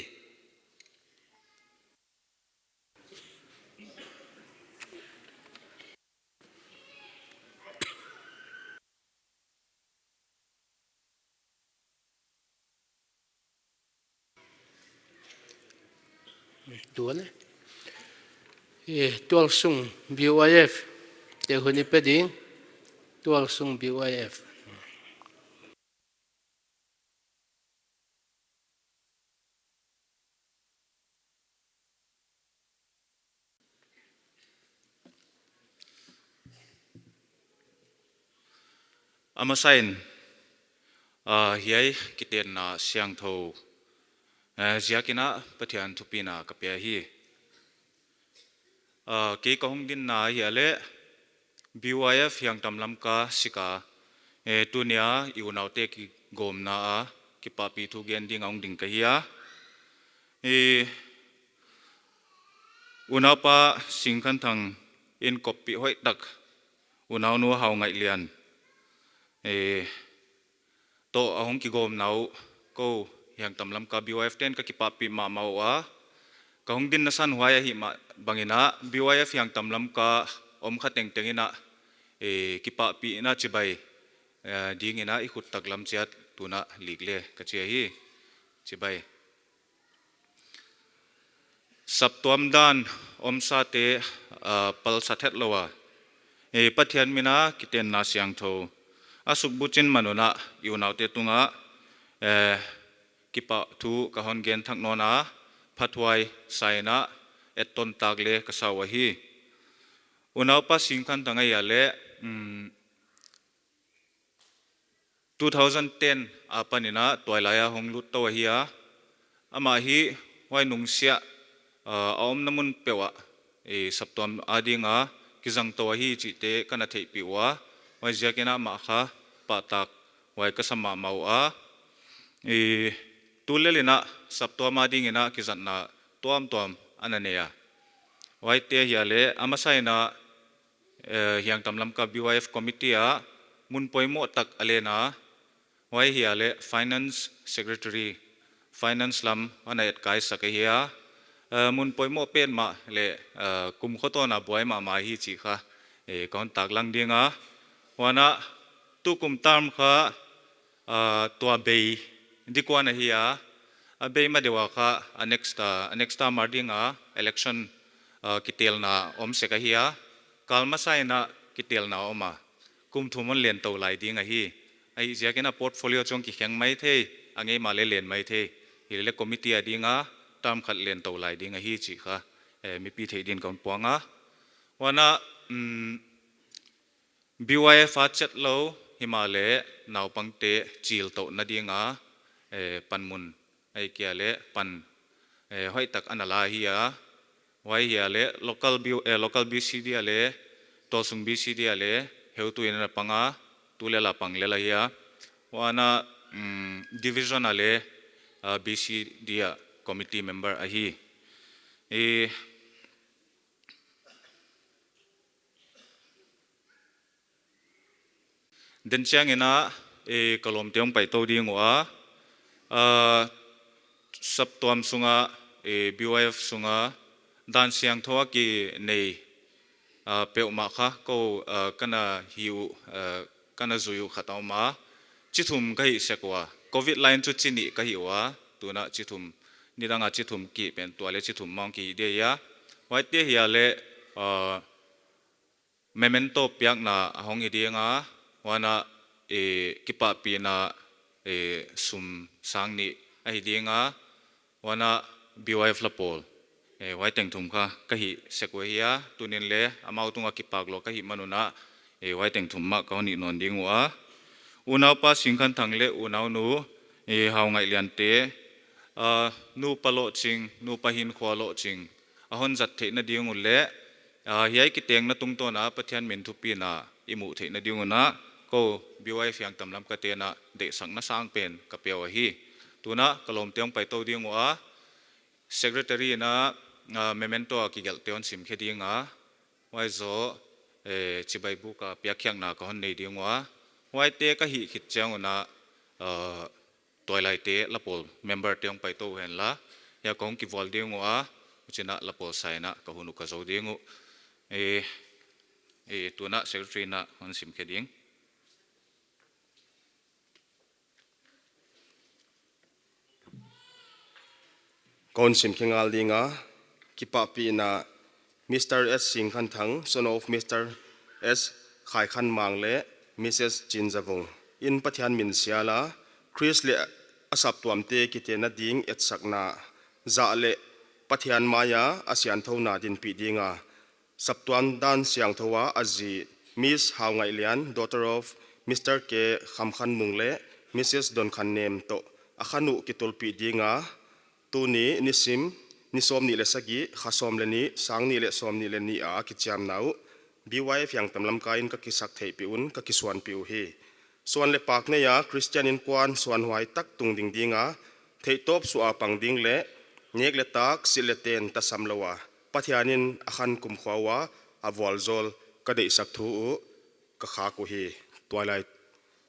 Tual, eh, tualsung B Y F te hun i pe ding. Tualsung B Y F. Amasa in, ah, hiai kitenna siangthou, eh, ziakin a Pathian thupina ka pia hi. Ah, kei ka hong dinna ahihleh B Y F Hiangtam Lamka sik a, eh, tuni a i unaute kigawmna a kipahpih thu gen ding a hong ding ka hi a. Eh, unaupa Singkhanthang in koppih hoihtak, unaunu Haungaihlian, eh, toh a hong kigawmna uh, kou Hiangtam Lamka B Y F te'n ka kipahpih mahmah ua. Ka hong dinna san huai ahihmah bangin a, B Y F Hiangtam Lamka om kha tengteng in a, eh, kipahpihna chibai, eh, dingin a i khut taklam chiat tun a lik le ka chi ahi. Chibai. Saptuam dan omsate, ah, palsat hetlou a, eh, Pathian min a kitenna siangthou a suk buchin man un a i unaute tung a, eh, kipahthu ka hon gen thak nawn a, phathuai sa in a etton tak le ka sa uh ahi. Unaupa Singkhanthang ahihleh, mm, two thousand ten apan in a tuailai a hong lut tou ahi a. Amah hi huai nungsiah, ah, a omna mun peuh ah, eh, saptuam ading a kizang tou ahi chihte ka na theihpih ua. Huaiziakin a amah kha pahtak huai ka sa mahmah ua. Eh, tulel in a saptuam adingin a kizatna tuamtuam a na nei a. Huaite ahihleh amasa in a, eh, Hiangtam Lamka B Y F committee ah mun poimoh tak a len a, huai ahihleh finance secretary, finance lam a na etkaisak ahi a, eh, mun poimoh petmah leh, eh, kum khotona buai mahmah hi chih kha, eh, ka hon taklang ding a. Huan a tukum term kha, ah, tua bei di kuan ahi a, a bei ma deuh a kha a next, ah, a next term ading a election, ah, kitelna om sek ahi a, kal masa in a kitelna om a, kum thum hon len tou lai ding ahi. Ahihziakin a portfolio chong kikheng maithei, a ngei mah leh len maithei. Hileleh committee ading a term khat len tou lai ding ahi chih kha, eh, mipi theih din ka hon puang a. Huan a, mm, B Y F a chet lou himahleh naupangte chil touhna ding a, eh, panmun ahihkeileh pan, eh, hoihtak a na la hi a. Huai ahihleh local B-, eh, local B C D ah leh, tualsung B C D ah leh heutu in a na pang a, tulel a pang lel ahi a. Huan a, mm, division ah leh, ah, B C D ah committee member ahi. Eh, Den chiangin a, eh, ka lawmte hong pai tou ding ua. Ah, saptuam sunga, eh, B Y F sunga dan siangthou a kinei, ah, peuhmah kha kou, ah, ka na hi uh, ah, ka na zui uh khat a om a. Chi thum ka hih sek ua. Covid lai in chu chi nih ka hih ua. Tun a chi thum nidang a chi thum ki pen tua leh chi thum mah ki hi dia. Huaite hiai leh, ah, memento piakna a hong hi ding a, huan a, eh, kipahpihna, eh, sum sang nih ahi ding a, huan a B Y F lapawl, eh, huai teng thum kha ka hih sek uh ahi a, tuni'n leh amau tunga kipak lou ka hih man un a, eh, huai teng thum mah ka hon hih nawn ding ua. Unaupa Singkhanthang leh unaunu, eh, Haungaihlian te, ah, nupa lohching, nupa hinkhua lohching a hon zat theihna ding un leh, ah, hiai kitengna tungtawn a Pathian min thupina i muh theihna ding un a, kou B Y F Hiangtam Lamka te'n a deihsakna sang pen ka pe uh ahi. Tu'n a ka lawmte hong paitou ding ua, secretary in a, ah, memento a kigelhte hon sim khe ding a, huai zoh, eh, chibai buk a piakkhiakna ka hon nei ding ua. Huaite ka hih khit chiang un a, ah, tuailaite lapawl member te hong paitou hen la, hiai ka hong kivual ding ua, huchi'n a lapawl sai in a ka hun uh ka zou ding uh. Eh, eh, tu'n a secretary in a hon sim khe ding. Ka hon sim khe ngal ding a, kipahpihna Mister S Singkhanthang, son of Mister S Khaikhanmang leh Missus Chinzavung in Pathian min sial a, Khrist leh a saptuamte kitenna ding etsakna zah leh Pathian mai a a siangthouna dinpih ding a, saptuam dan siangthou a a zi Miss Haungaihlian, daughter of Mister K Khamkhanmung leh Missus Donkhannem toh a khan uh kitulpih ding a, tuni nisim, ni sawmnih leh sagih, kha sawm leh nih, sang nih leh sawmnih leh nih a kichiamna uh B Y F Hiangtam Lamka in ka kisak theihpih un ka kisuanpih uhi. Suan leh pak nei a Christian innkuan suanhuai tak tungding ding a, theihtawp suah a pang ding leh, nek leh tak, silh leh ten tasam lou a, Pathian in a khan kumkhua ua a vualzawl ka deihsak thu uh ka khak uhi. Tuailai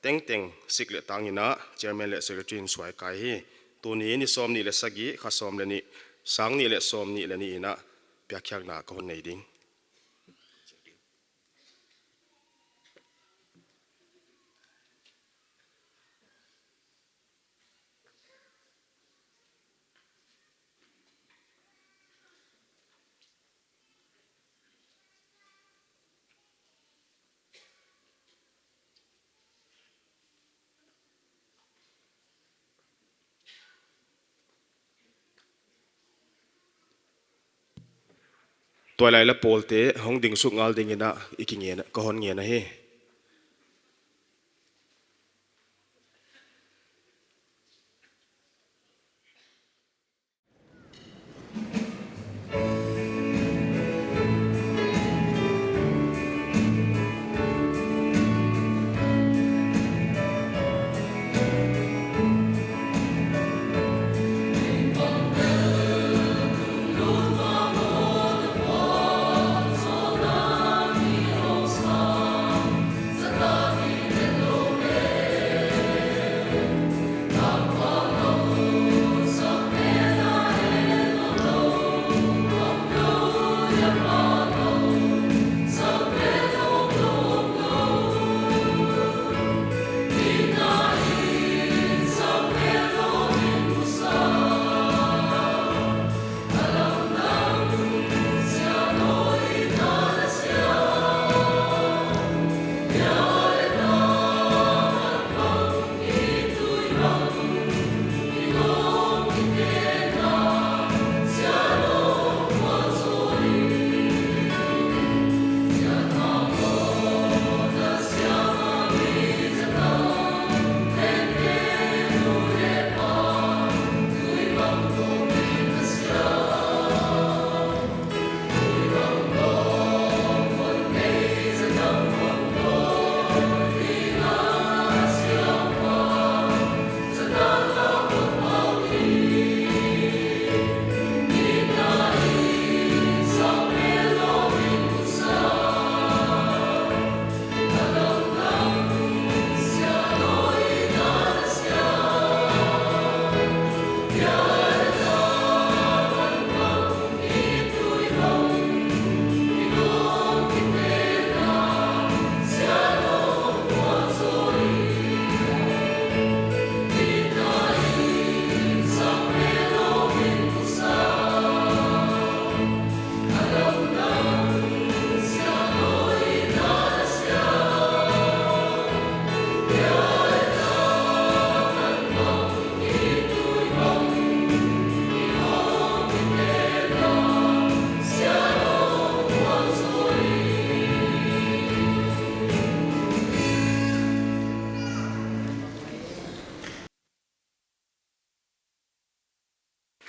tengteng sik leh tang in a chairman leh secretary in suai kai hi. Tuni ni sawmnih leh sagih, kha sawm leh nih, sang nih leh sawmnih leh nih in a piakkhiakna ka hon nei ding. Tuailai lapawlte hong ding suk ngal ding in a i kingen, ka hon ngen ahi.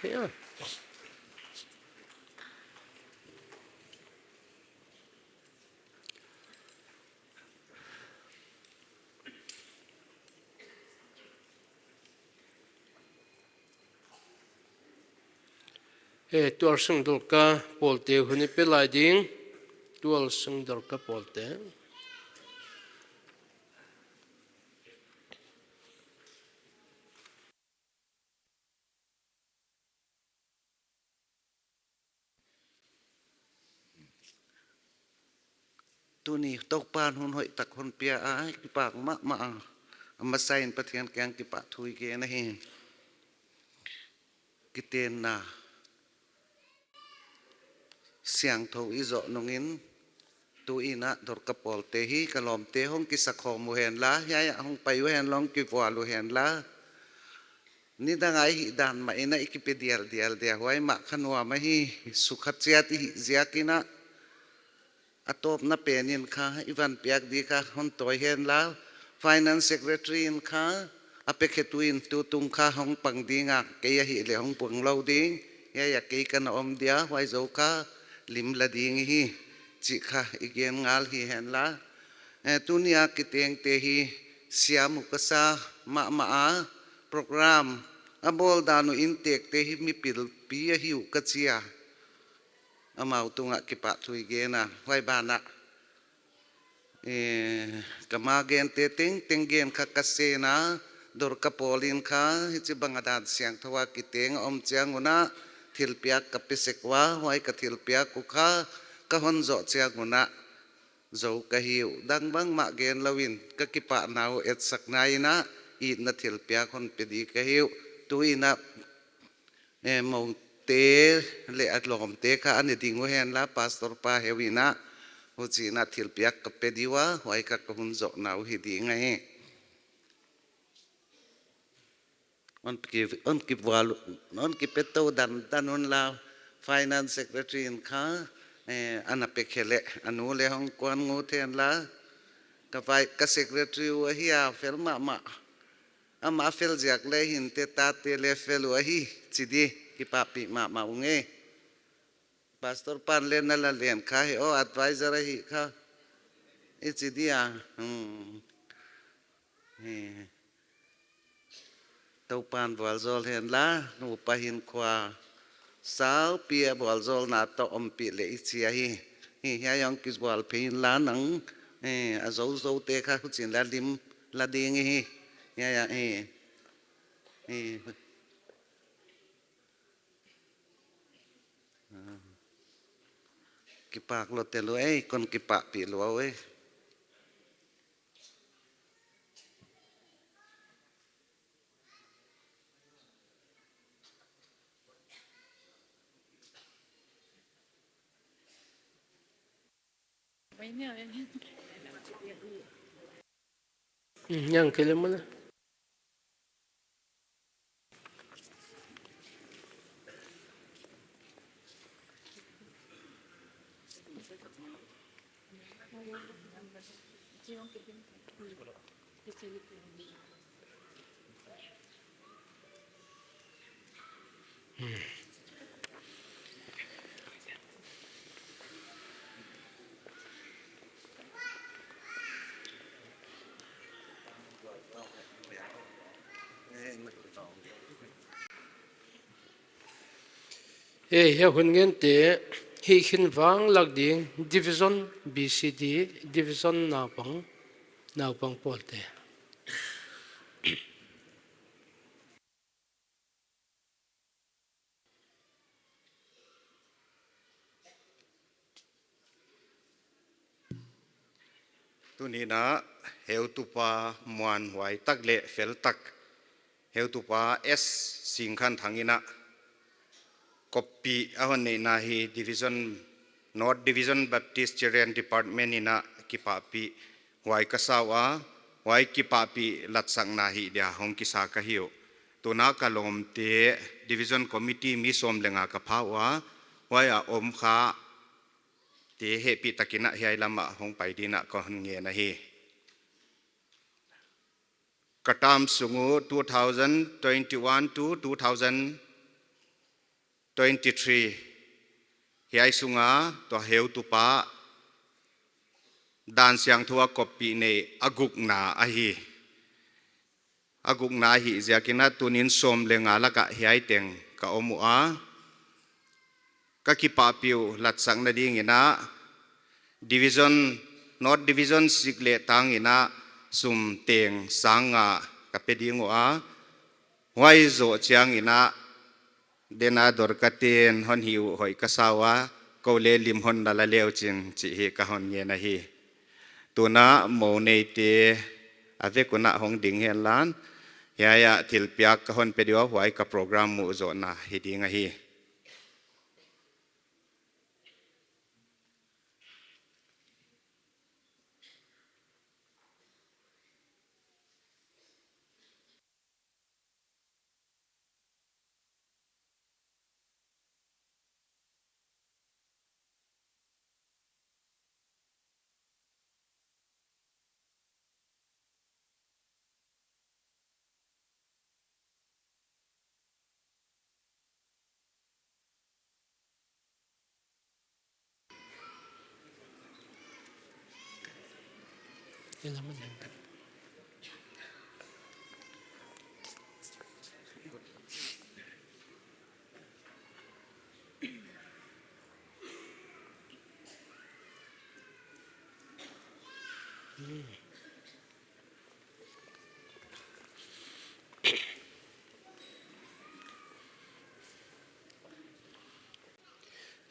Yeah. Eh, tualsung dawrka pawlte hun i pe lai ding. Tualsung dawrka pawlte. Tuni Toupan hun hoihtak hon pia a, kipak mahmah a. A masa in Pathian kiang kipahthu i gen ahi. Kitenna siangthou i zoh nungin, tu in a dawrka pawlte hi ka lawmte hong kisa khawm uh hen la, hiai ah hong pai uh hen la, hong kivual uh hen la. Nidang a i hihdan mah in a i kipe dialdial dia, huai mah kha nuam ahi, sukha chiat i hih ziak in a. A tawpna pen in kha i van piak di kha hon tawi hen la. Finance Secretary in kha a pekhetu in tutung kha hong pang ding a, kei ahihleh hong pang lou ding. Hiai ah kei ka na om dia, huai zoh kha lim la ding hi, chih kha i gen ngal hi hen la. Eh, tuni a kitengte hi siam uh ka sa mahmah a, program a bawl dan uh inntekte hi mipilpi ahi uh ka chi a. Amau tungah kipahthu i gen a, huai ban ah, eh, ka ma gente tengteng gen kha ka sen a, dawrka pawl in kha hichibang a dan siangthou a kiteng a om chiang un a, thilpiak ka pe sek ua, huai ka thilpiak uh kha ka hon zoh chiang un a, zoh ka hi uh, dang bangmah gen lou in ka kipahna uh etsakna in a, itna thilpiak hon pe di ka hi uh, tu in a, eh, moute leh a lawmte kha a ne ding uh hen la, Pastor pa heu in a, huchi in a thilpiak ka pe di ua, huai kha ka hun zohna uh hi ding ahi. Hon ki, hon kivual, hon kipe tou dandan un la, Finance Secretary in kha, eh, a na pekhe leh, a nu leh hong kuan ngut hen la, ka vai, ka secretary uh ahi a, fel mahmah. Amah fel ziak leh hinte tate leh fel uh ahi, chi di, kipahpih mahmah ung e. Pastor pan leh na la len kha hi, oh, advisor ahi kha. I chi di a, hmm. Hi. Toupan vualzawl hen la, nupa hinkhua saupi a vualzawlna toh ompih leh i chi ahi. Hi, hiai ah hong kivual phei in la nang, eh, a zouzou te kha huchi in la lim la ding hi. Hiai ah, eh, eh. Kipak lua te lua e, kon kipahpih lua e. Hmm, yang kele mana? Eh, hiai hun ngente, hih khin vanglak ding, Division B C D, Division naupang, naupang pawlte. Tuni in a heutupa muanhuai tak leh fel tak, heutupa S Singkhanthang in a koppih a hon neihna hi Division, North Division Baptist Children Department in a kipahpih huai ka sa ua, huai kipahpih latsakna hi dia hong kisa ka hi uh. Tuna ka lawmte Division Committee mi sawm leh nga ka pha ua, huai a om kha te hehpihtak in a hiai lam ah hong pai ding in a kon ngen ahi. Ka term sung uh two thousand twenty-one to two thousand twenty-three, hiai sunga tua heutupa dan siangthou a koppih nei a gukna ahi. A gukna ahih ziakin a tunin sawm leh nga laka hiai teng ka om ua. Ka kipahpih uh latsakna dingin a Division, North Division sik leh tangin a sum teng sang nga ka pe ding ua. Huai zoh chiangin a dena Dorkaten hon hih uh hoih ka sa ua, kou leh lim hon na la leuchin chih hi ka hon ngen ahi. Tuna mou neite a vek un a hong ding henla, hiai a thilpiak ka hon pe ding ua, huai ka program muh zohna hi ding ahi.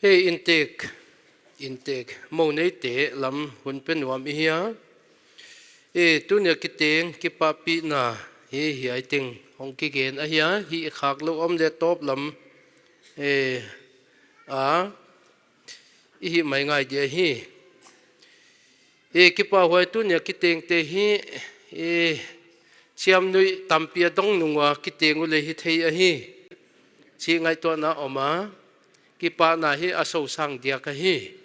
Hei, inntek, inntek, mou neite lam hun pe nuam i hia. E, tunia kiteng kipahpihna hi hiai teng hong kigen ahi a, hih khak lou om leh tawp lam, e, a, i hih mai ngai dia hi. E, kipahhuai, tunia kitengte hi, e, chiamnuih tampi a dong nung ua kiteng uleh hi thei ahi. Chih ngaihtuahna om a, kipahna hi a sosang diak ahi.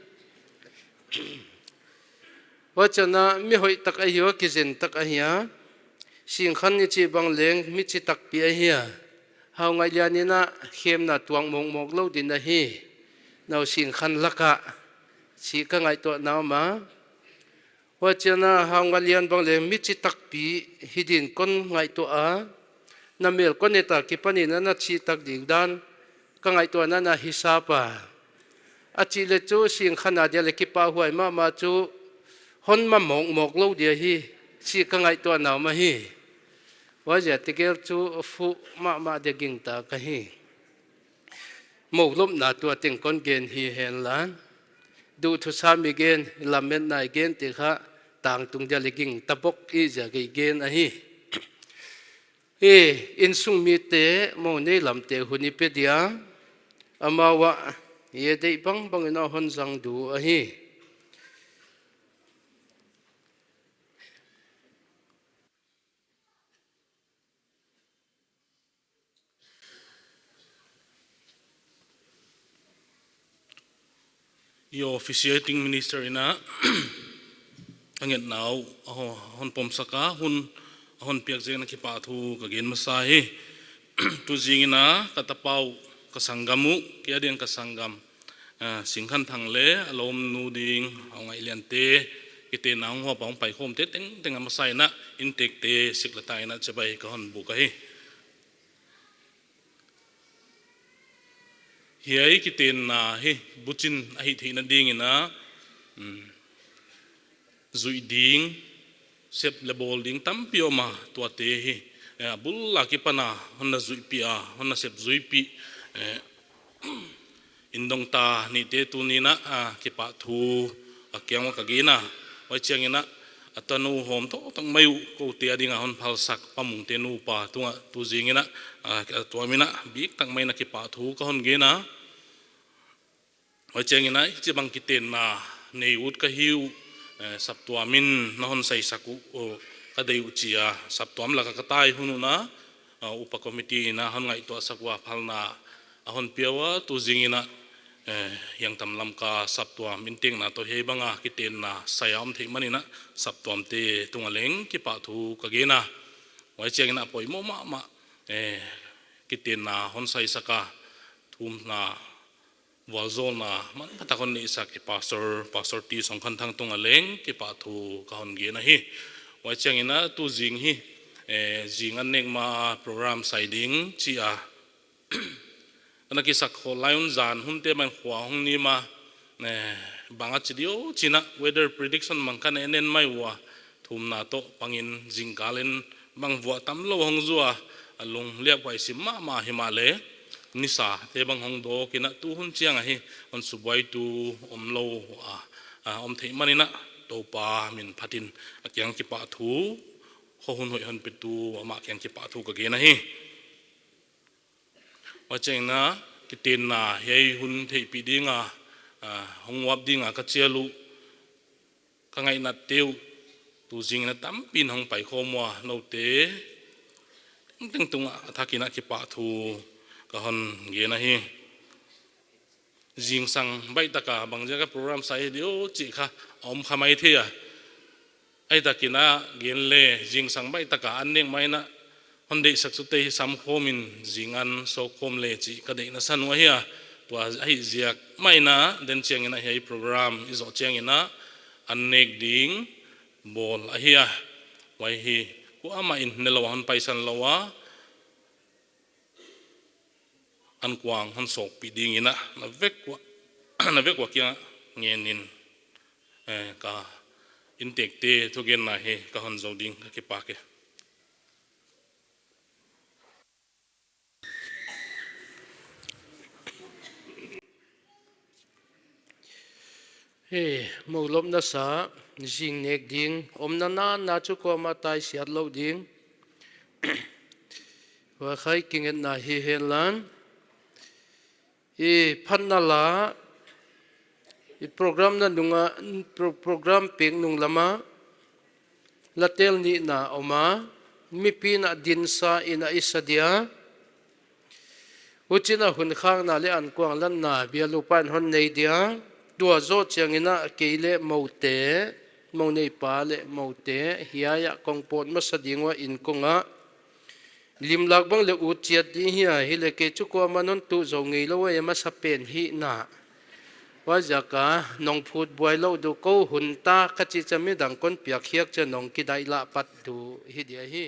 Huchiin a mi hoihtak ahi ua, kizentak ahi a. Singkhan i chih bang leng mi chitakpi ahi a. Haungaihlian in a khemna tuang mawkmawk lou ding ahi. Nou Singkhan laka chih ka ngaihtuahna om a. Huchiin a Haungaihlian bang leng mi chitakpi hi ding kon ngaihtuah a. Na mel kon et a kipanin a na chitak ding dan ka ngaihtuahna in a hisap a. A chih leh chu Singkhan a dia leh kipahhuai mahmah chu hon ma mawkmawk lou dia hi, chih ka ngaihtuahna om ahi. Huaiziak tegel chu phu mahmah dia gingta ka hi. Mou lopna tua teng kon gen hi henla, duhthusam i gen, lametna i gen te kha tangtung dia leh gingta bok i ziak a i gen ahi. E, innsung mite, mou nei lamte hun i pe dia, amau a, e, deih bangbang in a hon zang diu ahi. I officiating minister in a, a ngetna uh a ho-, hon pomsak a, hun a hon piak ziakin a kipahthu ka gen masa hi. Tuzingin a ka tapa uh, ka sanggam uh, kei a di'n ka sanggam, ah, Singkhan Thang leh a lawmnu ding Haungaihlian te, kitenna hong hawm a hong paikhawmte tengteng a masa in a, inntekte sik leh tai in a chibai ka hon buk ahi. Hiai kitenna hi buchin a hih theihna dingin a, um, zuih ding, sep leh bawl ding tampi om a, tuate hi, eh, a bul a kipan a hon na zuihpih a, hon na sep zuihpih, eh, inndongta nihte tuni'n a, ah, kipahthu a kiang uah ka gen a. Huaichiangin a, a tanu hawm taktak mai uh, koute a ding a hon phalsak Pa Mungte nupa tungah tuzingin a, ah, a tuam in a, biktak mai in a kipahthu ka hon gen a. Huaichiangin a, hichibang kitenna nei ut ka hi uh, eh, saptuam in na hon saisak uh, oh, ka deih uh chi a, saptuam laka ka tai hun un a, ah, upa committee in a hon ngaihtuahsak ua phalna a hon pia ua, tuzingin a, eh, Hiangtam Lamka saptuam inntekna toh hiai bang a kitenna sai a om theih manin a, saptuamte tung a leng kipahthu ka gen a. Huaichiangin a poimoh mahmah, eh, kitenna hon saisak a, Umna, vualzawlna manpha tak hon neihsak i pastor, Pastor T. Songkhanthang tung a leng kipahthu ka hon gen ahi. Huai chiangin a tu zing hi, eh, zing an nek ma program sai ding chi a, ana kisak khol lai un zan hunte man khua hong nim a, eh, bang a chi diam chin a weather prediction mang ka en en mai ua, thumna toh pangin zingkal in bang vuah tam lou hong zuak a, a lung liap huai sim mahmah himahleh, nisa te bang hong dawk in a tu hun chiang ahi, hon subuaitu om lou a, a om theih manin a, Toupa min phatin a kiang kipahthu, khohun hoih hon petu amah kiang kipahthu ka gen ahi. Huai chiangin a, kitenna hiai hun theihpih ding a, a, hong uap ding a ka chial uh, ka ngaihnatte uh, tu zingin a tampi'n hong paikhawm ua, noute tengteng tungah a thakin a kipahthu ka hon gen ahi. Zingsang baih taka bangziak a program sai diam chih kha a om kha maithei a. Ahihtakin a gen le zingsang baih taka an nek main a, hon deihsak sute hi samkhawm in zing an sawkkhawm le chih ka deihna san uh ahi a. Tua ahih ziak main a, den chiangin a hiai program i zoh chiangin a, an nek ding bawl ahi a. Huai hi kuamah in ne lou a hon paisan lou a, an kuang hon sawkpih dingin a, na vek ua, na vek ua kiang ngen in, eh, ka inntekte thugenna hi ka hon zou ding, ka kipak e. Hei, mou lopna sa, zing nek ding omna nanna chu kuamah tai siat lou ding. Huai khai kingetna hi henla, i phatna la, i program na nung a, pro-, program pek nung lam a, la tel nihna om a, mipi'n a dinsa in a i sa dia, huchiin a hun khakna leh an kuang latna bial upa'n hon nei dia, tua zoh chiangin a kei leh moute, mou neipa leh moute, hiai ah kong pawt masa ding ua, inn kong ah limlak bang leh ut chiat ding hi a, hileh kei chu kuamah'n hon tuh zou ngeilou a, masa pen hihna. Huaiziak a nong phut buai lou duh kou, hun ta ka chih chiang midang kon piak khiak chiang nong kidaih lah pat duh hi dia hi.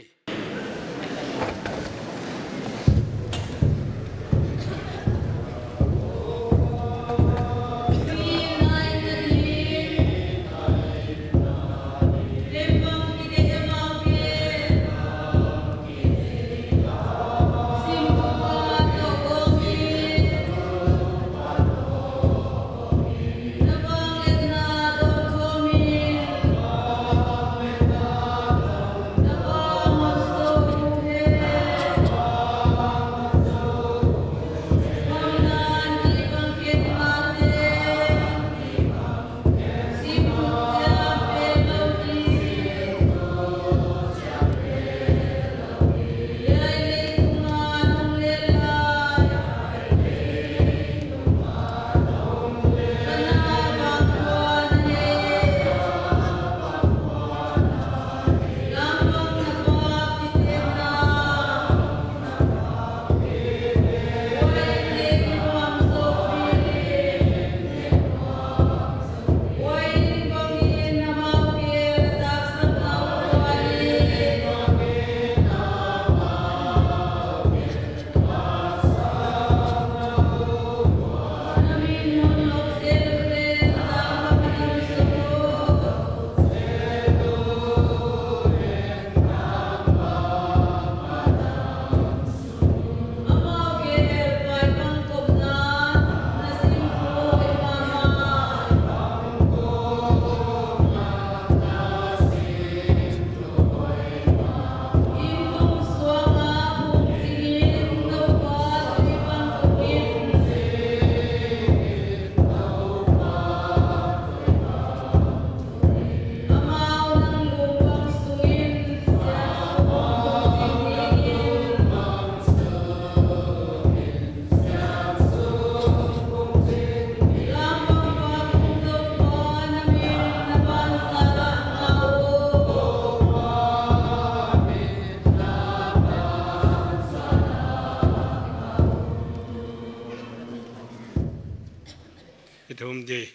Di.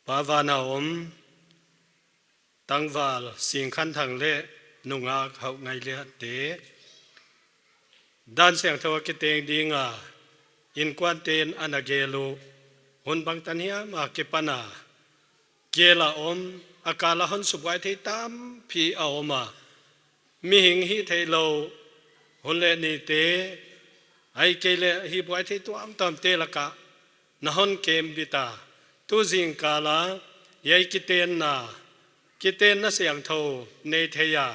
Pa vana om, tangval Singkhanthang leh nungak Hauh Ngailiat te, dan siangthou a kiteng dinga innkuante'n ana gel uh, hun bangtan hiam a kipan a gel a om, a kal a hon subuai thei tampi a om a, mihing hihtheihlouh hun leh nite, ahihkeileh hihbuai thei tuamtuamte laka na hon kembit a, tu zingkal a hiai kitenna, kitenna siangthou nei thei a,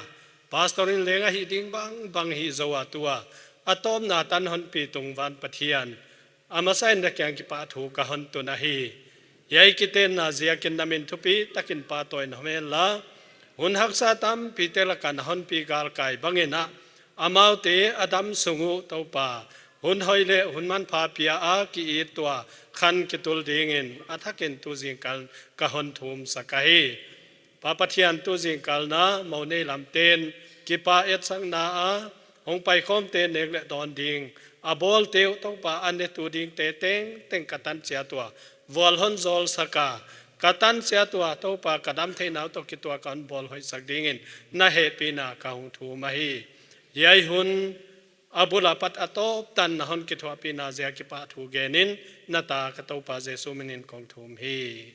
pastor in leng a hih ding bangbang hih zou a, tua a tawpna tan hon pi tung van Pathian, a masa in na kiang kipahthu ka hon tun ahi. Hiai kitenna ziakin na min thupi takin pahtawi in om hen la, hun haksa tampite laka na hon pi galkai bangin a, amaute a dam sung uh Toupa, hun hoih leh hun manpha pia a ki-it tua khan kitul dingin a thakin tu zingkal ka hon thumsak ahi. Pa Pathian, tu zingkal na mou nei lamte'n kipaetsakna a hong paikhawmte nek leh dawn ding, a bawlte uh Toupa, a netu dingte tengteng ka tan chiat ua vual hon zawlsak a, ka tan chiat ua Toupa, ka dam theihna uh toh kituak a hon bawl hoihsak dingin na hehpihna ka hong thum ahi. Hiai hun a bul apat a tawp tan na hon kithuahpihna ziak kipahthu genin, na ta ka Toupa Jesu minin kong thum hi.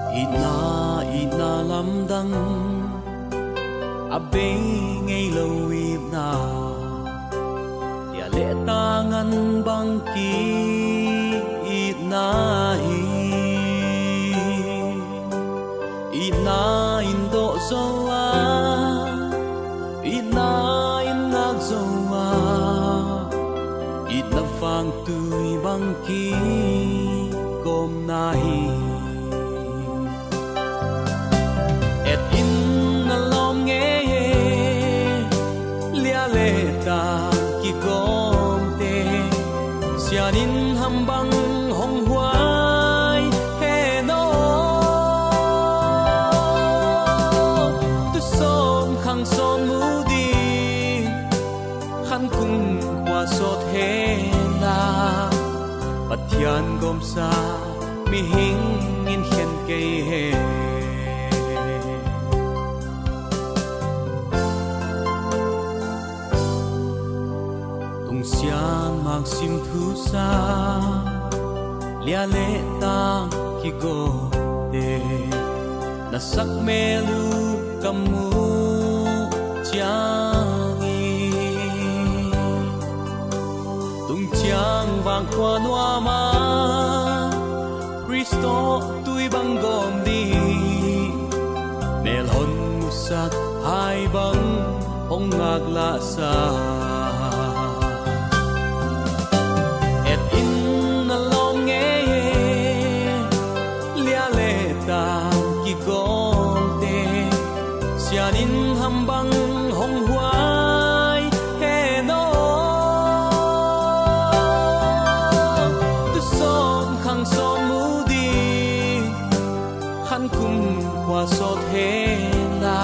Itna, itna lamdang, a bei ngeilou itna, lia leh tang bang ki itna hi. Itna in doh zou a, itna in ngak zou a, itna vang tui bang ki kawmna hi. Et in na lawm ngei e, lia leh tang kigawmte, sian in ham bang hong huai hen aw. Tu sawm khang sawm mu ding, khan kum khua sawt hen la, Pathian gawmsa mihing in khen kei hen. Tungsiang mak sim thu sa, lia leh tang kigawmte, na sak mel uh ka mu chiang in. Tungchiang vang khua nuam a, Khrist tui bang gawm ding, mel hon musak hai bang hong ngak lah sa. Et in na lawm ngei e, lia leh tang kigawmte, sian in ham bang hong huai hen aw. Tu sawm khang sawm mu ding, khan kum khua sawt hen la,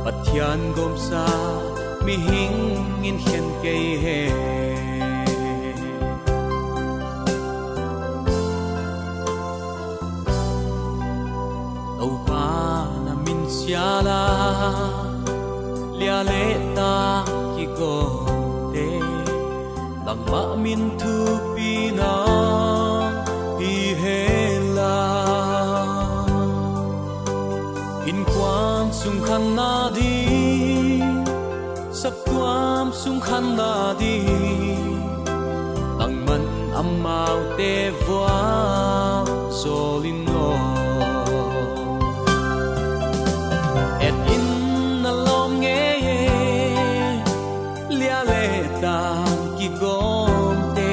Pathian gawmsa mihing in khen kei hen. Toupa na min sial a, lia leh tang kigawmte, nangmah min thupina hi hen la. Innkuan sung khanna ding, saptuam sung khanna ding, nangman amaute vualzawl in aw. Et in na lawm ngei e, lia leh tang kigawmte,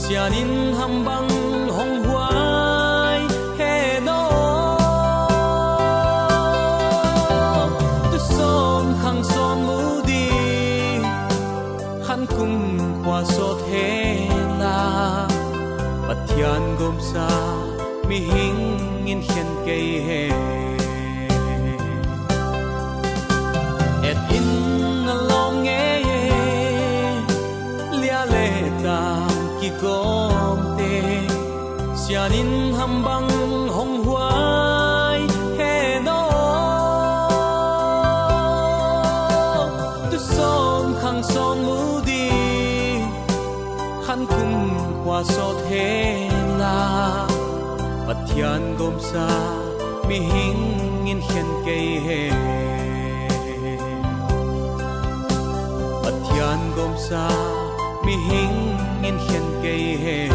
sian in ham bang hong huai hen aw. Tu sawm khang sawm mu ding, khan kum khua sawt hen la, Pathian gawmsa mihing in khen kei hen. Et in na lawm ngei e, lia leh tang kigawmte, sian in ham bang hong huai hen aw. Tu sawm khang sawm mu ding, khan kum khua sawt hen la, Pathian gawmsa mihing in khen kei hen. Pathian gawmsa mihing in khen kei hen.